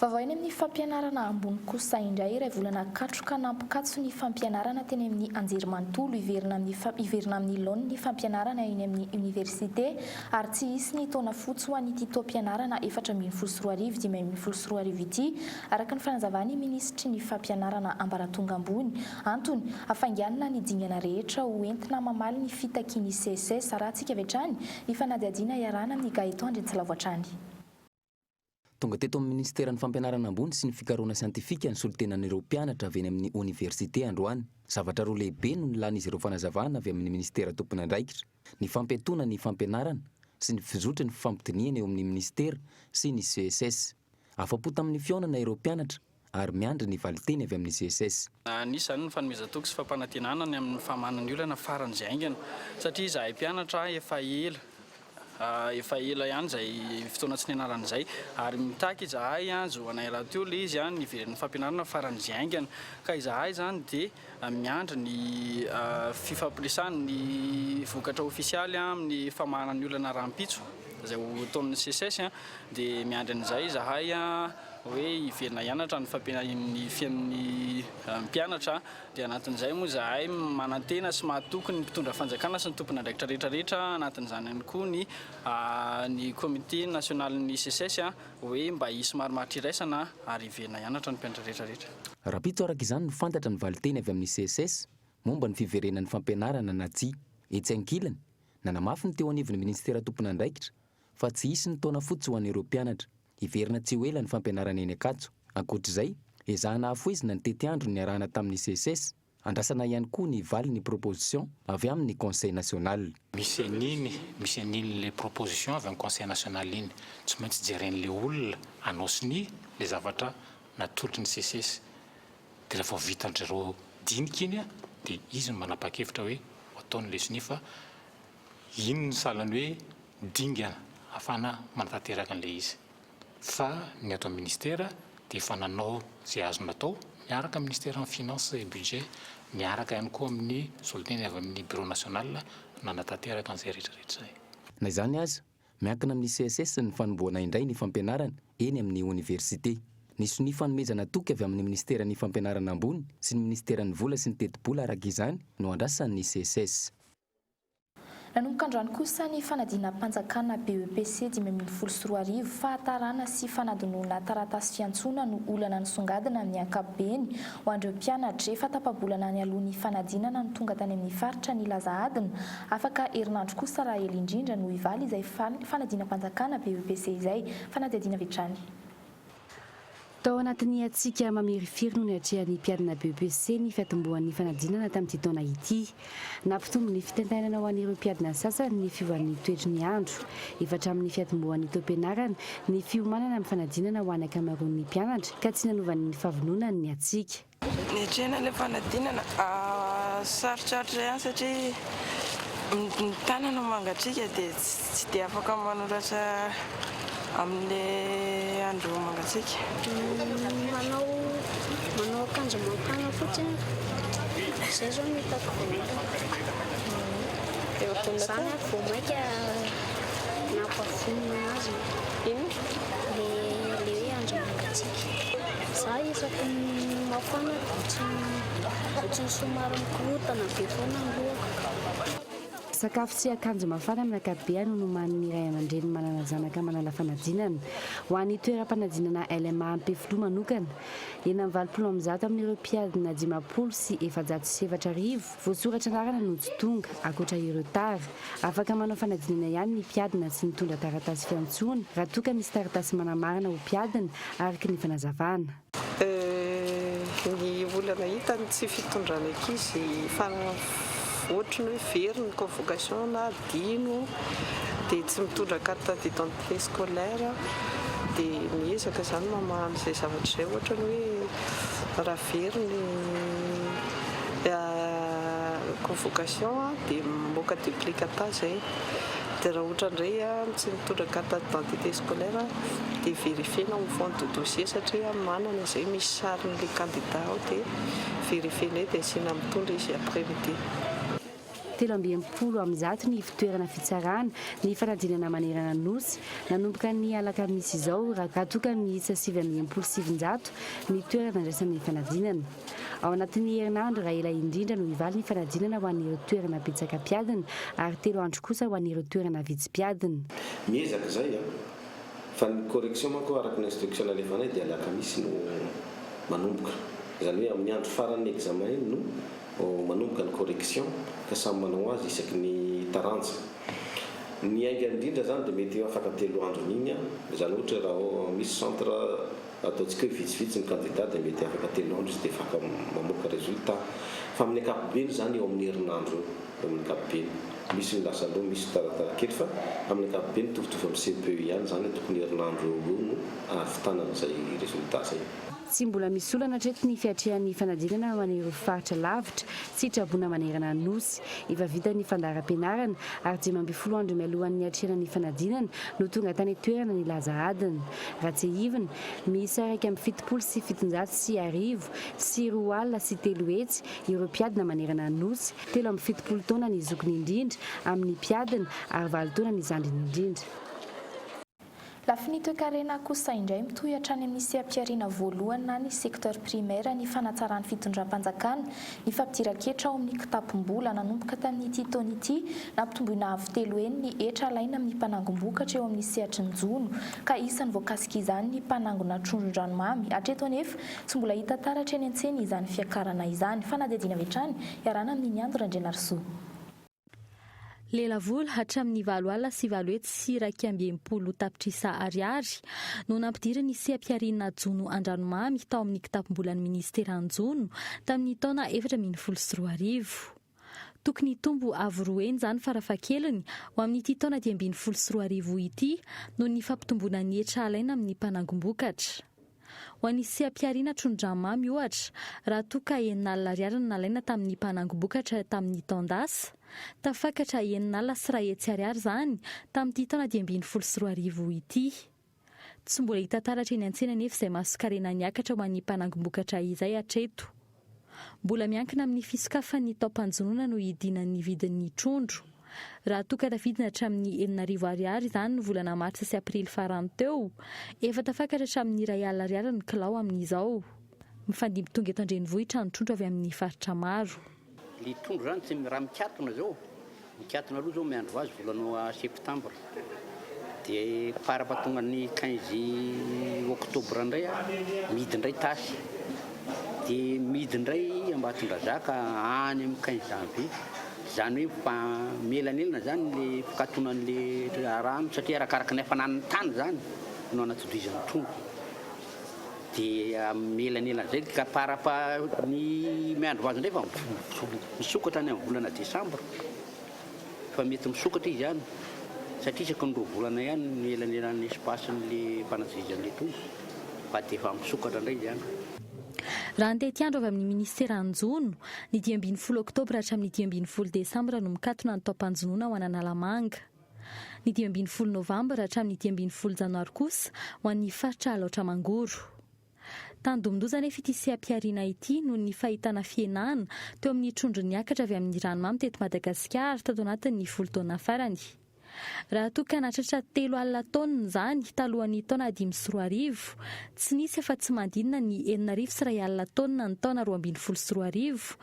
Speaker 11: Vaovao eny amin'ny fampianarana ambony kosa indray, iray volana katroka nampikatso ny fampianarana teny amin'ny anjerimanontolo, hiverina amin'ny hiverina amin'ny laoniny ny fampianarana eny amin'ny oniversite ary tsy hisy ny taona fotsy ho an'ity taom-pianarana 2014 2015 ity, araka ny fanazavan'ny minisitry ny fampianarana ambaratonga ambony. Antony, hafainganina ny dingana rehetra ho entina mamaly ny fitakian'ny SECES. Arahantsika avy hatrany ny fanadihadiana iarahana amin'i Gaëtan Andriantsilavo hatrany.
Speaker 22: Tonga teto amin'ny Minisiteran'ny Fampianarana Ambony sy ny Fikarohana Siantifika ny solontenan'ireo mpianatra avy eny amin'ny Oniversite androany. Zavatra roa lehibe no nilan'izy ireo fanazavana avy amin'ny Minisitera tompon'andraikitra, ny fampiatoana ny fampianarana sy ny fizotry ny fifampidinihana eo amin'ny Minisitera sy ny SECES. Afa-po tamin'ny fihaonana ireo mpianatra ary miandry ny valinteny avy amin'ny SECES.
Speaker 2: Nisy izany ny fanomezan-toky sy fampanantenana ny amin'ny fahamana ny olana faran'izay haingana satria izahay mpianatra efa ela efa ela ihany izay fotoana tsy nianarana izay ary mitaky izahay zo anay rahateo ilay izy ny hiveren'ny fampianarana faran'izay haingana ka izahay izany dia miandry ny fifampiresahana ny vokatra ofisialy amin'ny famahana ny olana rahampitso izay ho ataon'ny SECES dia miandry an'izay izahay hoe hiverina hianatra ny fampianarin'ny fiain'ny mpianatra dia anatin'izay moa izahay manantena sy mahatoky ny mpitondra fanjakana sy ny tompon'andraikitra rehetra rehetra anatin'izany ihany koa ny ny comité nationalin'ny SECES hoe mba hisy marimaritra iraisana ary hiverina hianatra ny mpianatra rehetra rehetra.
Speaker 22: Rahampitso araka izany no fantatra ny valinteny avy amin'ny SECES momba ny fiverenan'ny fampianarana na tsia. Etsy ankilany, nanamafy ny teo anivon'ny minisitera tompon'andraikitra fa tsy hisy ny taona fotsy ho an'ireo mpianatra. Hiverina tsy ho ela ny fampianarana eny Ankatso. Ankoatra izay, ezahana hafohezina ny tetiandro niarahana tamin'ny SECES. Andrasana ihany koa ny valin'ny proposition avy amin'ny Conseil national.
Speaker 3: Misy an'iny, misy an'iny le proposition avy amin'ny Conseil national iny. Tsy maintsy jeren'le olona hanao sonia le zavatra natolotry ny SECES. De rehefa vitan-dry zareo dinika iny de izy no manapa-kevitra hoe ho ataony le sonia fa iny no sahalan'ny hoe dingana ahafahana manatanteraka an'ilay izy fa ny ato amin'ny ministera dia efa nanao izay azo natao miaraka amin'ny ministeran'ny finance et budget miaraka ihany koa amin'ny solontena avy amin'ny bureau national nanatanteraka an'izay rehetra rehetra izay.
Speaker 22: Na izany aza, miankina amin'ny SECES ny fanombohana indray ny fampianarana eny amin'ny oniversite. Ny sonia fanomezana toky avy amin'ny minisiteran'ny fampianarana ambony sy ny minisiteran'ny vola sy ny tetibola araka izany no andrasan'ny SECES.
Speaker 11: Nanomboka androany kosa ny fanadinam-panjakana BEPC 2015. Fahatarana sy fanadinoana taratasy fiantsoana no olana nisongadina amin'ny ankapobeny ho an'ireo mpianatra. Efa tapa-bolana nialoha ny fanadinana no tonga tany amin'ny faritra nilaza adina. Afaka herinandro kosa raha ela indrindra no hivaly izay fanadinam-panjakana BEPC izay. Fanadihadiana avy hatrany.
Speaker 5: Tao anatin'ny hatsiaka mamirifiry no niatrehan'ny mpiadina BEPC ny fiatombohan'ny fanadinana tamin'ity taona ity. Nampitombo ny fitaintainana ho an'ireo mpiadina sasany ny fiovan'ny toetry ny andro. Efa hatramin'ny fiatombohan'ny taom-pianarana ny fiomanana amin'ny fanadinana ho an'ny ankamaroan'ny mpianatra ka tsy nanova ny fahavononany ny hatsiaka.
Speaker 24: Niatrehana ilay fanadinana, sarotsarotra ihany satria ny tanana mangatsiaka dia tsy dia afaka manoratra amin'ilay andro mangatsiaka.
Speaker 20: Manao manao akanjo mafana fotsiny, izay izao no hitako vahaolana. Izany ary vao mainka nampavonona anazy ilay ilay hoe andro mangatsiaka. Za isaky ny mafana dia ohatran'ny somary mikorontana be foana ny lohako.
Speaker 5: Sakafo sy akanjo mafana amin'ny ankapobeny no nomanin'ny ray aman-dreny manana zanaka manala fanadinana. Ho an'ny toeram-panadinana LMA Ampefiloha manokana, 186 amin'ireo mpiadina 4050 voasoratra anarana no tsy tonga, ankoatra ireo tara. Afaka manao fanadinana ihany ny mpiadina tsy nitondra taratasy fiantsoana raha toa ka misy taratasy manamarina ho mpiadina, araka ny fanazavana.
Speaker 24: Ny olana hita ny tsy fitondrana ankizy fa ohatry ny hoe very ny convocation na adino dia tsy mitondra carte d'identité scolaire dia. Dia miezaka izany mamaha an'izay zavatra izay ohatra ny hoe raha very ny convocation dia mamoaka duplicata izay. Dia raha ohatra indray tsy nitondra carte d'identité scolaire dia verifier-na au fond de dossier satria manana izay misy sarin'ilay candidat ao dia verifier-nay dia asiana mitondra izy après midi.
Speaker 5: 163 ny ivontoerana fitsarana ny fanadinana manerana ny Nosy nanomboka ny alakamisy izao raha toa ka miisa 969 ny toerana andraisana ny fanadinana. Ao anatin'ny herinandro raha ela indrindra no hivaly ny fanadinana ho an'ireo toerana betsaka mpiadina ary telo andro kosa ho an'ireo toerana vitsy mpiadina.
Speaker 1: Miezaka izay an! Fa ny correction manko araka ny instruction nalefanay dia alakamisy no manomboka. Izany hoe amin'ny andro faran'ny examen iny no manomboka ny correction ka samy manao azy isaky ny taranja. Ny haingana indrindra izany dia mety afaka telo andro an'iny an! Izany ohatra raha misy centre Ataontsika hoe vitsivitsy ny kandida dia mety afaka telo andro izy dia afaka mamoaka résultat. Fa amin'ny ankapobeny izany eo amin'ny herinandro eo, eo amin'ny ankapobeny. Misy ny lasa aloha, misy taratara kely fa amin'ny ankapobeny mitovitovy amin'ny CPE ihany izany hoe tokony herinandro eo ho eo no ahavitana an'izay résultat izay.
Speaker 5: Tsy mbola misy olana hatreto ny fiatrehan'ny fanadinana ho an'ireo faritra lavitra sy traboina manerana ny Nosy. Efa vita ny fandaharam-pianarana ary 15 andro mialohan'ny hiatrehana ny fanadinana no tonga tany an-toerana ny laza adina. Raha tsiahivina, miisa 371,371 ireo mpiadina manerana ny Nosy, 73 taona ny zokiny indrindra amin'ny mpiadina ary valo taona ny zandriny indrindra.
Speaker 11: Lafiny toekarena kosa indray, mitohy hatrany amin'ny seha-pihariana voalohany na ny secteur primaire ny fanatsaran'ny fitondram-panjakana ny fampidiran-ketra ao amin'ny kitapom-bola. Nanomboka tamin'ity taona ity, nampitomboina avo telo heny ny hetra alaina amin'ny mpanangom-bokatra eo amin'ny sehatry ny jono, ka isan'ny voakasik'izany ny mpanangona trondron-dranomamy. Hatreto anefa, tsy mbola hita taratra eny an-tsena izany fiakarana izany. Fanadihadiana avy hatrany, iarahana amin'i Niando Randrianarisoa.
Speaker 4: Lelavola hatramin'ny 861 tapitrisa ariary no nampidirin'ny seha-pihariana jono an-dranomamy tao amin'ny kitapom-bolan'ny minisiteran'ny jono tamin'ny taona 2014. Tokony hitombo avo roa heny izany farafahakeliny ho amin'ity taona 2015 ity noho ny fampitomboana ny hetra alaina amin'ny mpanangom-bokatra. Ho an'ny seha-pihariana trondramamy, ohatra, raha toa ka 60 ariary no nalaina tamin'ny mpanangom-bokatra tamin'ny taon-dasa, tafakatra 2100 ariary izany tamin'ity taona 2015 ity. Tsy mbola hita taratra eny an-tsena anefa izay masonkarena niakatra ho an'ny mpanangom-bokatra izay hatreto. Mbola miankina amin'ny fisokafan'ny taom-panjonoana no hidinan'ny vidin'ny trondro. Raha toa ka tafidina hatramin'ny 6000 ariary izany ny volana martsa sy aprily farany teo, efa tafakatra hatramin'ny 1000 ariary ny kilao amin'izao. Mifandimby tonga eto an-drenivohitra ny trondro avy amin'ny faritra maro.
Speaker 18: Le trondro zany tsy raha mikatona zao, mikatona aloha zao miandry vazy volana septembre de farafahatonga ny quinze octobre ndray mihidy ndray tasy de mihidy ndray Ambatondrazaka any amin'ny quinze janvier. Izany hoe fa mielanelana izany le fikatonan'le rano satria arakaraka ny hafanan'ny tany izany no anatodizan'ny trondro. Dia mielanelan'izay ka par fa ny miandry vazo indray fa misokatra any amin'ny volana desambra. Fa mety misokatra izy any satria isaky ny roa volana ihany ny elanelan'ny espace-n'le fanatodizan'le trondro fa dia efa misokatra indray izy any.
Speaker 4: Raha ny tetiandro avy amin'ny minisiteran'ny Jono, ny 15 oktobra hatramin'ny 15 desambra no mikatona ny taom-panjonoana ho an'Analamanga. Ny 15 novambra hatramin'ny 15 janoary kosa ho an'ny faritra Alaotra Mangoro. Tandindomin-doza anefa ity seha-pihariana ity noho ny fahitana fihenana teo amin'ny trondro niakatra avy amin'ny ranomamy teto Madagasikara tato anatin'ny folo taona farany. Raha toa ka nahatratra 30 taonina izany talohan'ny taona 2005, tsy nisy afa-tsy manodidina ny 1061 taonina ny taona 2012,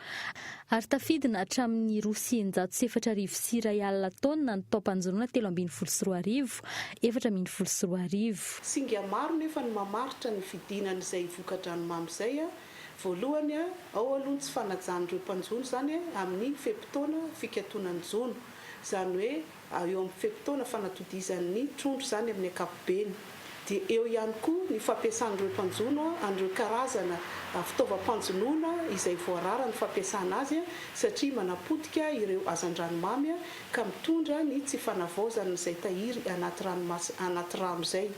Speaker 4: ary tafidina hatramin'ny 2002 poa taonina ny taom-panjonoana 2013, 2014.
Speaker 6: Singa maro nefa no mamaritra ny fidinan'izay voka-dranomamy izay. Voalohany, ao aloha ny tsy fanajan'ireo mpanjono izany amin'ny fe-potoana fikatonan'ny jono. Izany hoe eo amin'ny fe-potoana fanatodizan'ny trondro izany amin'ny ankapobeny. Dia eo ihany koa ny fampiasan'ireo mpanjono an'ireo karazana fitaovam-panjonoana izay voarara ny fampiasana azy satria manapotika ireo hazandranomamy ka mitondra ny tsy fanavaozan'izay tahiry anaty ranomasina anaty rano izay.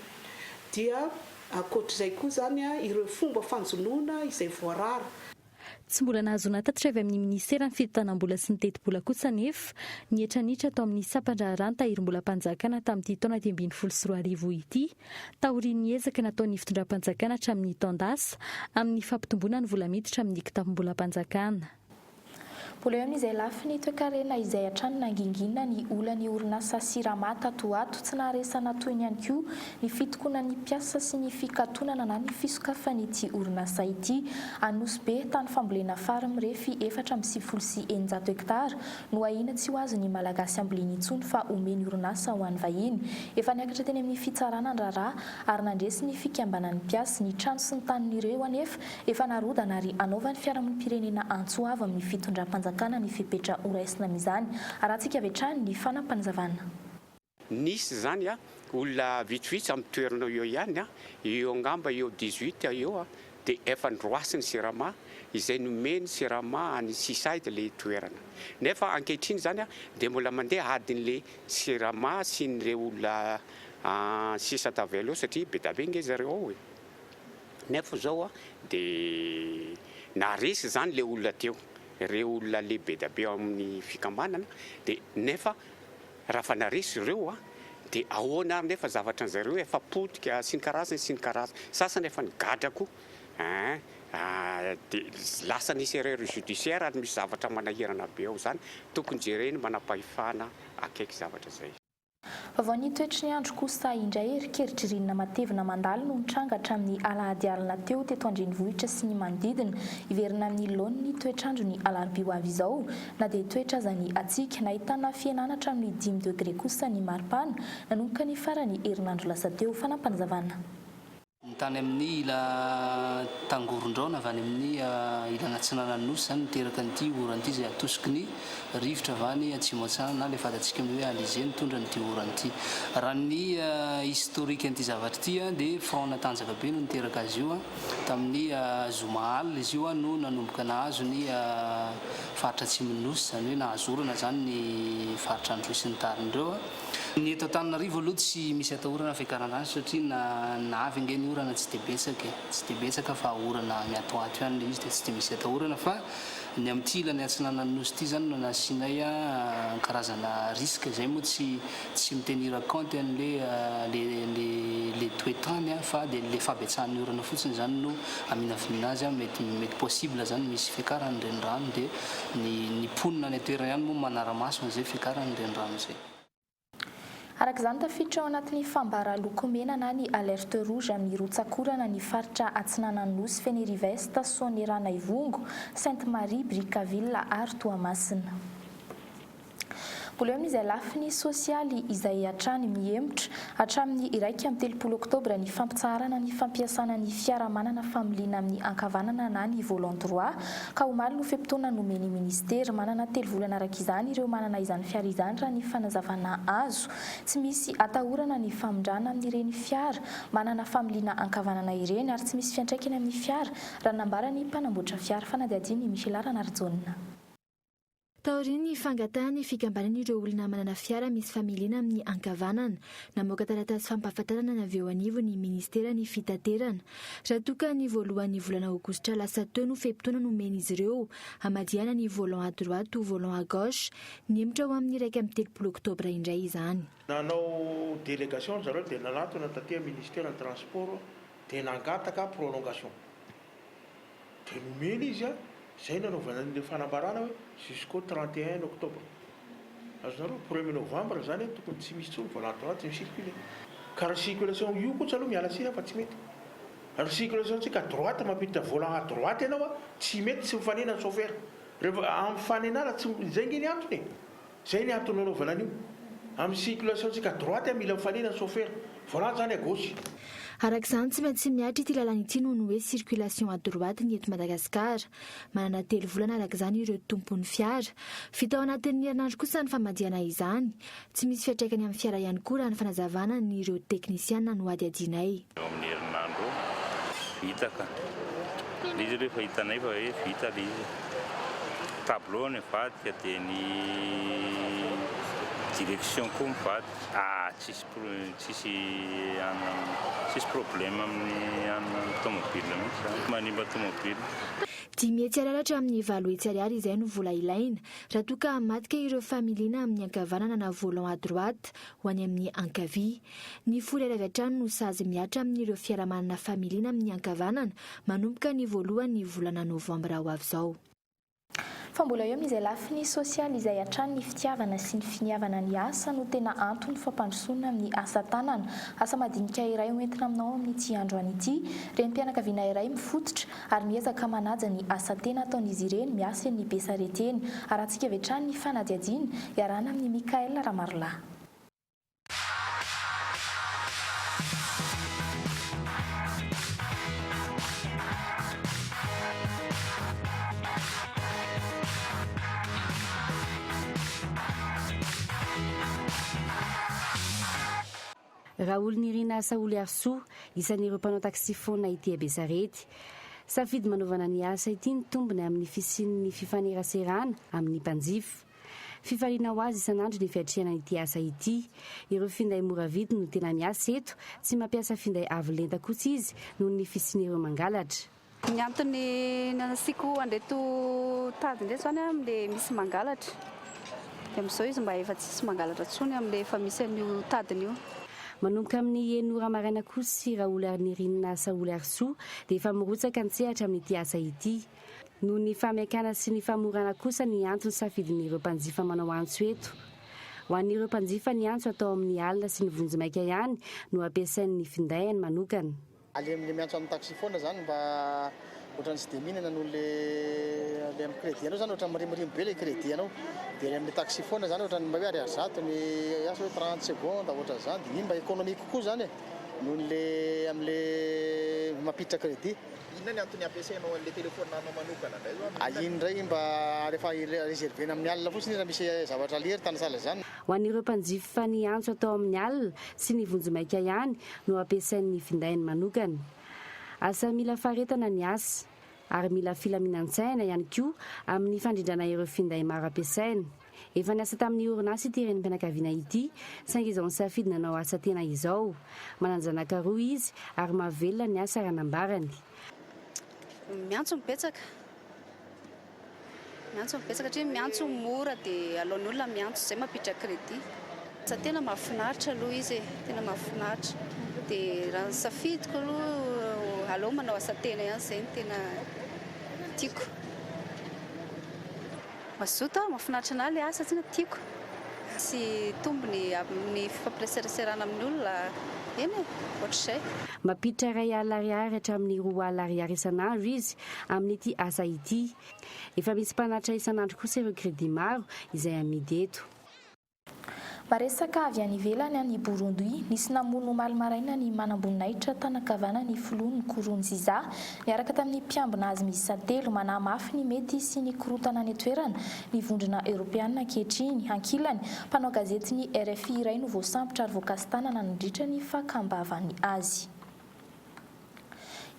Speaker 6: Dia ankoatr'izay koa izany ireo fomba fanjonoana izay voarara.
Speaker 4: Tsy mbola nahazoana tatitra avy amin'ny minisiteran'ny fitantanam-bola sy ny tetibola kosa anefa ny hetra niditra tao amin'ny sampandraharahan'ny tahirimbolam-panjakana tamin'ity taona 2013 ity, taorian'ny ezaka nataon'ny fitondram-panjakana hatramin'ny taon-dasa amin'ny fampitomboana ny vola miditra amin'ny kitapom-bolam-panjakana.
Speaker 11: Mbola eo amin'izay lafiny toekarena izay hatrany nangingina ny olan'ny orinasa Sirama tato ho ato. Tsy naharesana tohiny ihany koa ny fitokonan'ny mpiasa sy ny fikatonana na ny fisokafan'ity orinasa ity. Anosibe, tany fambolena fary mirefy 694 hektara no ahiana tsy ho azon'ny Malagasy ambolena intsony fa omeny orinasa ho an'ny vahiny. Efa niakatra teny amin'ny fitsarana ny raharaha ary nandresy ny fikambanan'ny mpiasa. Ny trano sy ny tanin'ireo anefa Efa narodana ary hanaovan'ny fiarahamonim-pirenena antso avo amin'ny fitondram-panjakana ny fepetra horaisina amin'izany. Arahantsika avy hatrany ny fanapanazavana.
Speaker 7: Nisy izany olona vitsivitsy amin'ny toerana eo ihany, eo angamba eo dix-huit eo dia efa noroasin'ny Jirama, izay nomen'ny Jirama any Seaside ilay toerana. Nefa ankehitriny izany dia mbola mandeha adin'ilay Jirama sy ireo olona sisa tavela eo satria be dia be ange zareo ao e. Nefa zao de naharesy zany le olona teo, reo olona le be da be ao amin'ny fikambanana de nefa raha fa naresy ireo de ahoana ary nefa zavatra an'zareo efa potika sy ny karazany sy ny karazany, sasany efa nigadra koa ein, de lasa nisy erreur judiciaire ary misy zavatra manahirana be ao zany, tokony jereny manampahefana akaiky zavatra zay.
Speaker 11: Vaovao ny toetry ny andro kosa indray, eritreritr'ririnina matevina mandalo no nitranga hatramin'ny alahady alina teo teto an-drenivohitra sy ny manodidina. Hiverina amin'ny laoniny ny toetr'andro ny alarobia ho avy izao na dia hitoetra aza ny hatsiaka. Nahitana fihenana hatramin'ny dimy degre kosa ny maripana nanomboka ny faran'ny herinandro lasa teo. Fanampinazavana.
Speaker 8: Ny tany amin'ny ila tangoron-drahona avy any amin'ny ilany atsinanan'ny Nosy izany niteraka an'ity orana ity izay atosiky ny rivotra avy any atsimo atsinanana na ilay fantatsika amin'ny hoe alizé nitondra an'ity orana ity. Raha ny historique an'ity zavatra ity dia front natanjaka be no niteraka azy io. Tamin'ny zoma alina izy io no nanomboka nahazo ny faritra atsimon'ny Nosy, izany hoe nahazo orana izany ny faritra Androy sy ny tariny ireo. Ny eto Antananarivo aloha tsy misy atahorana fiakarana azy satria na na avy ange ny orana tsy dia betsaka e, tsy dia betsaka fa orana miatoato ihany ilay izy dia tsy dia misy atahorana fa ny amin'ity ilany atsinanan'ny nosy ity izany no nasianay karazana risque, izay moa tsy tsy mi-tenir compte an'le le le le toe-tany fa dia le fahabetsahan'ny orana fotsiny izany no aminavinana azy, mety mety possible izany misy fiakaran'ny renirano dia Ny ny mponina any an-toerana ihany moa manara-maso an'izay fiakaran'ny renirano izay.
Speaker 11: Araka izany, tafiditra ao anatin'ny fambara loko mena na ny alerte rouge amin'ny rotsak'orana ny faritra atsinanan'ny Nosy, Fenerive Est, Soanierana Ivongo, Sainte Marie, Brickaville ary Toamasina. Mbola eo amin'izay lafiny sosialy izay hatrany mihemotra hatramin'ny 31 oktobra ny fampitsaharana ny fampiasana ny fiara manana familiana amin'ny ankavanana na ny volant droit ka omaly no fe-potoana nomen'ny minisitera. Manana telo volana araka izany ireo manana izany fiara izany raha ny fanazavana azo. Tsy misy atahorana ny famindrana amin'ireny fiara manana familiana ankavanana ireny ary tsy misy fiantraikany amin'ny fiara raha ny nambaran'ny mpanamboatra fiara. Fanadihadian'i Michela Ranarijaona.
Speaker 12: Taorian'ny fangatahan'ny fikambanan'ireo olona manana fiara misy familiana amin'ny ankavanana, namoaka taratasy fampahafantarana ny avy eo anivon'ny minisiteran'ny fitaterana. Raha toa ka ny voalohan'ny volana aogositra lasa teo no fe-potoana nomen'izy ireo hamadihana ny volant à droite ho volant à gauche, nihemotra ho amin'ny 31 oktobra indray izany.
Speaker 9: Nanao délégation ry zareo dia nanatona taty amin'ny minisiteran'ny transport dia nangataka prolongation. Dia nomena izy an, izay nanaovana an'ilay fanambarana hoe jusqu'au 31 octobre. Azonareo? Premier novembre izany an, tokony tsy misy intsony volant droite mi-circuler. Ka raha circulation io kosa aloha miala tsiny aho fa tsy mety. Raha circulation tsika à droite mampiditra volant à droite ianao an, tsy mety tsy mifanena ny chauffeur. Rehefa amin'ny fanenana tsy, izay ange ny antony e. Zay ny antony nanaovana an'io. Amin'ny circulation tsika à droite mila mifanena ny chauffeur. Volant zany à gauche.
Speaker 12: Araka izany, tsy maintsy mihatra ity lalana ity noho ny hoe circulation à droite ny eto Madagasikara. Manana telo volana araka izany ireo tompon'ny fiara. Vita ao anatin'ny herinandro kosa ny famadihana izany. Tsy misy fiantraikany amin'ny fiara ihany koa raha ny fanazavana ny ireo teknisiana nohadihadianay.
Speaker 10: Eo amin'ny herinandro eo, vita ka. Ilay izy aloha efa hitanay fa hoe vita ilay izy. Tableau nivadika dia ny Direction koa mivadika. Ah tsisy tsisy anona tsisy problème amin'ny anona tomobile mihitsy zany. Manimba tomobile.
Speaker 12: 500 ariary hatramin'ny 800 ariary izay no vola ilaina raha toa ka hamadika ireo familiana amin'ny ankavanana na volant à droite ho any amin'ny ankavia. Ny 10 ariary avy hatrany no sazy mihatra amin'ireo fiara manana familiana amin'ny ankavanana manomboka ny voalohan'ny volana novambra ho avy izao.
Speaker 11: Fa mbola eo amin'izay lafiny sosialy izay hatrany ny fitiavana sy ny finiavana ny asa no tena anton'ny fampandrosoana amin'ny asa tanana. Asa madinika iray hoentina aminao amin'ity androany ity. Renim-pianakaviana iray mifototra ary miezaka manaja ny asa tena ataon'izy ireny miasa eny Besarety eny. Arahantsika avy hatrany ny fanadihadiana iarahana amin'i Mickaël Ramarolahy.
Speaker 5: Raolonirina Saholiarisoa, isan'ireo mpanao taxi foana ety Besarety. Safidy manaovana ny asa ity ny tombony amin'ny fisian'ny fifaneraserana amin'ny mpanjifa. Fifaliana ho azy isan'andro ny fiatrehana ity asa ity. Ireo finday mora vidy no tena miasa eto, tsy mampiasa finday avo lenta kosa izy noho ny fisian'ireo mangalatra.
Speaker 13: Ny antony nasiako an'ireto tady ireto izany amin'ilay misy mangalatra. Dia amin'izao izy mba efa tsisy mangalatra intsony amin'ilay efa misy an'io tadiny io.
Speaker 5: Manomboka amin'ny enina ora maraina kosa i Raolinirina Saholiarisoa dia efa mirotsaka an-tsehatra amin'ity asa ity. Noho ny fahamaikana sy ny famorana kosa ny antony safidin'ireo mpanjifa manao antso eto. Ho an'ireo mpanjifa ny antso atao amin'ny alina sy ny vonjimaika ihany no ampiasainy ny findainy manokana.
Speaker 14: Ale le miantso amin'ny taxi foana zany mba ohatran'ny tsy de mihinana noho le le amin'ny crédit anao zany ohatran'ny mirimorimo be le crédit anao de le amin'ny taxi foana zany ohatran'ny mba hoe ariary zato ny asa hoe 30 secondes ohatran'izany de iny mba économique kokoa zany e noho ny le amin'le mampiditra crédit.
Speaker 16: Inona ny antony ampiasainao an'ilay telephone anao manokana indray zao
Speaker 14: Iny indray mba rehefa reservena amin'ny alina fotsiny raha misy zavatra alerte na sahala izany.
Speaker 5: Ho an'ireo mpanjifa ny antso atao amin'ny alina sy ny vonjimaika ihany no ampiasain'ny findainy manokana. Asa mila faharetana ny asa ary mila filaminan-tsaina ihany koa amin'ny fandrindrana ireo finday maro ampiasaina. Efa niasa tamin'ny orinasa ity renim-pianakaviana ity, saingy izao nisafidy nanao asa tena izao. Manan-janaka roa izy ary mahavelona ny asa raha nambarany.
Speaker 13: Miantso no betsaka. Miantso no betsaka satria miantso mora dia aleon'ny olona miantso izay mampiditra crédit. Asa tena mahafinaritra aloha izy e, tena mahafinaritra. Dia raha ny safidiko aloha aleo manao asa tena ihany izay no tena tiako. Mazoto aho, mahafinaritra anah ilay asa tsinona tiako. Sy tombony amin'ny fifampiraiseraserana amin'ny olona, eny e, ohatr'izay.
Speaker 5: Mampiditra 1000 ariary hatramin'ny 2000 ariary isan'andro izy amin'ity asa ity. Efa misy mpanatitra isan'andro kosa ireo crédit maro izay amidy eto.
Speaker 11: Maresaka avy any ivelany any Burundi, nisy namono omaly maraina ny manamboninahitra tanan-kavanan'ny filoha Nkurunziza, niaraka tamin'ny mpiambina azy miisa telo. Manahy mafy ny mety hisian'ny korontana any an-toerana ny Vondrona Eoropeana ankehitriny. Ankilany, mpanao gazetin'ny RFI iray no voasambotra ary voakasi-tanana nandritra ny fakam-bavany azy.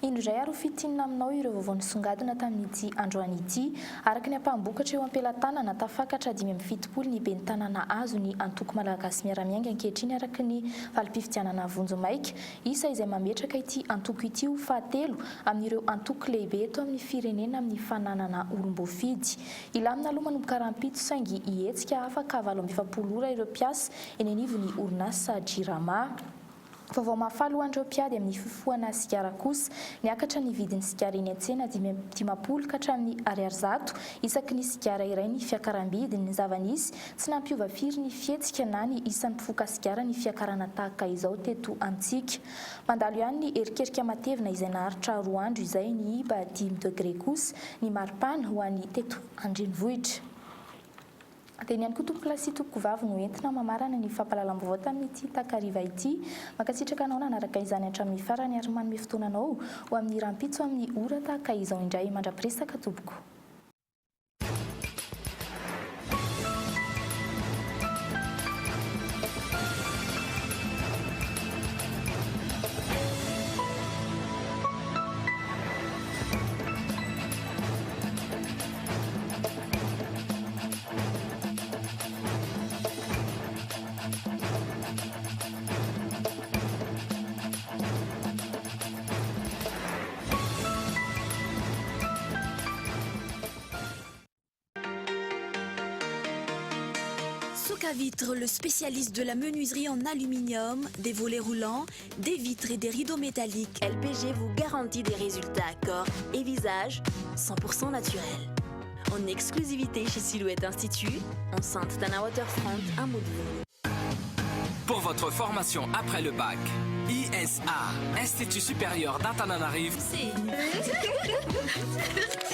Speaker 11: Indro indray ary ho fintinina aminao ireo vaovao nisongadina tamin'ity androany ity. Araka ny ampaham-bokatra eo am-pelatanana, tafakatra 75 ny ben'ny tanàna azo ny antoko Malagasy Miara-Miainga ankehitriny araka ny valim-pifidianana vonjimaika. Isa izay mametraka ity antoko ity ho fahatelo amin'ireo antoko lehibe eto amin'ny firenena amin'ny fananana olom-boafidy. Hilamina aloha manomboka rahampitso saingy hihetsika afaka 48 ora ireo mpiasa eny anivon'ny orinasa Jirama. Vaovao mahafaly ho an'ireo mpiady amin'ny fifohana sigara kosa. Niakatra ny vidin'ny sigara eny an-tsena 55 ka hatramin'ny ariary 100 isaky ny sigara iray ny fiakaram-bidiny. Ny zava-nisy, tsy nampiova firy ny fihetsika na ny isan'ny mpifoka sigara ny fiakarana tahaka izao teto amintsika. Mandalo ihany ny erikerika matevina izay naharitra roa andro izay niiba dimy degre kosa ny maripana ho an'ny teto an-drenivohitra. Dia ny ihany koa tompokolahy sy tompokovavy no entina mamarana ny fampahalalam-baovao tamin'ity takariva ity. Mankasitraka anao nanaraka izany hatramin'ny farany ary manome fotoana anao ho amin'ny rahampitso amin'ny ora tahaka izao indray. Mandra-piresaka tompoko.
Speaker 15: Soca Vitre, le spécialiste de la menuiserie en aluminium, des volets roulants, des vitres et des rideaux métalliques.
Speaker 17: LPG vous garantit des résultats corps et visage 100% naturels. En exclusivité chez Silhouette Institut, enceinte Tana Waterfront, un mot
Speaker 19: Pour votre formation après le bac, ISA, Institut supérieur d'Antananarivo.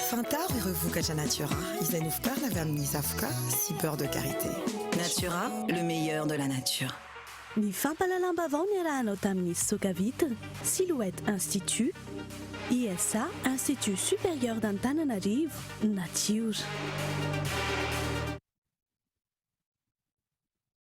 Speaker 23: Fantaro ireo vokatra Natura izay novokarina avy amin'ny zavoka sy beurre de karité.
Speaker 25: Natura, le meilleur de la nature.
Speaker 4: Ny fampahalalam-baovao niarahanao tamin'ny Soca Vitre, Silhouette Institut, ISA, Institut Supérieur d'Antananarivo, Nature.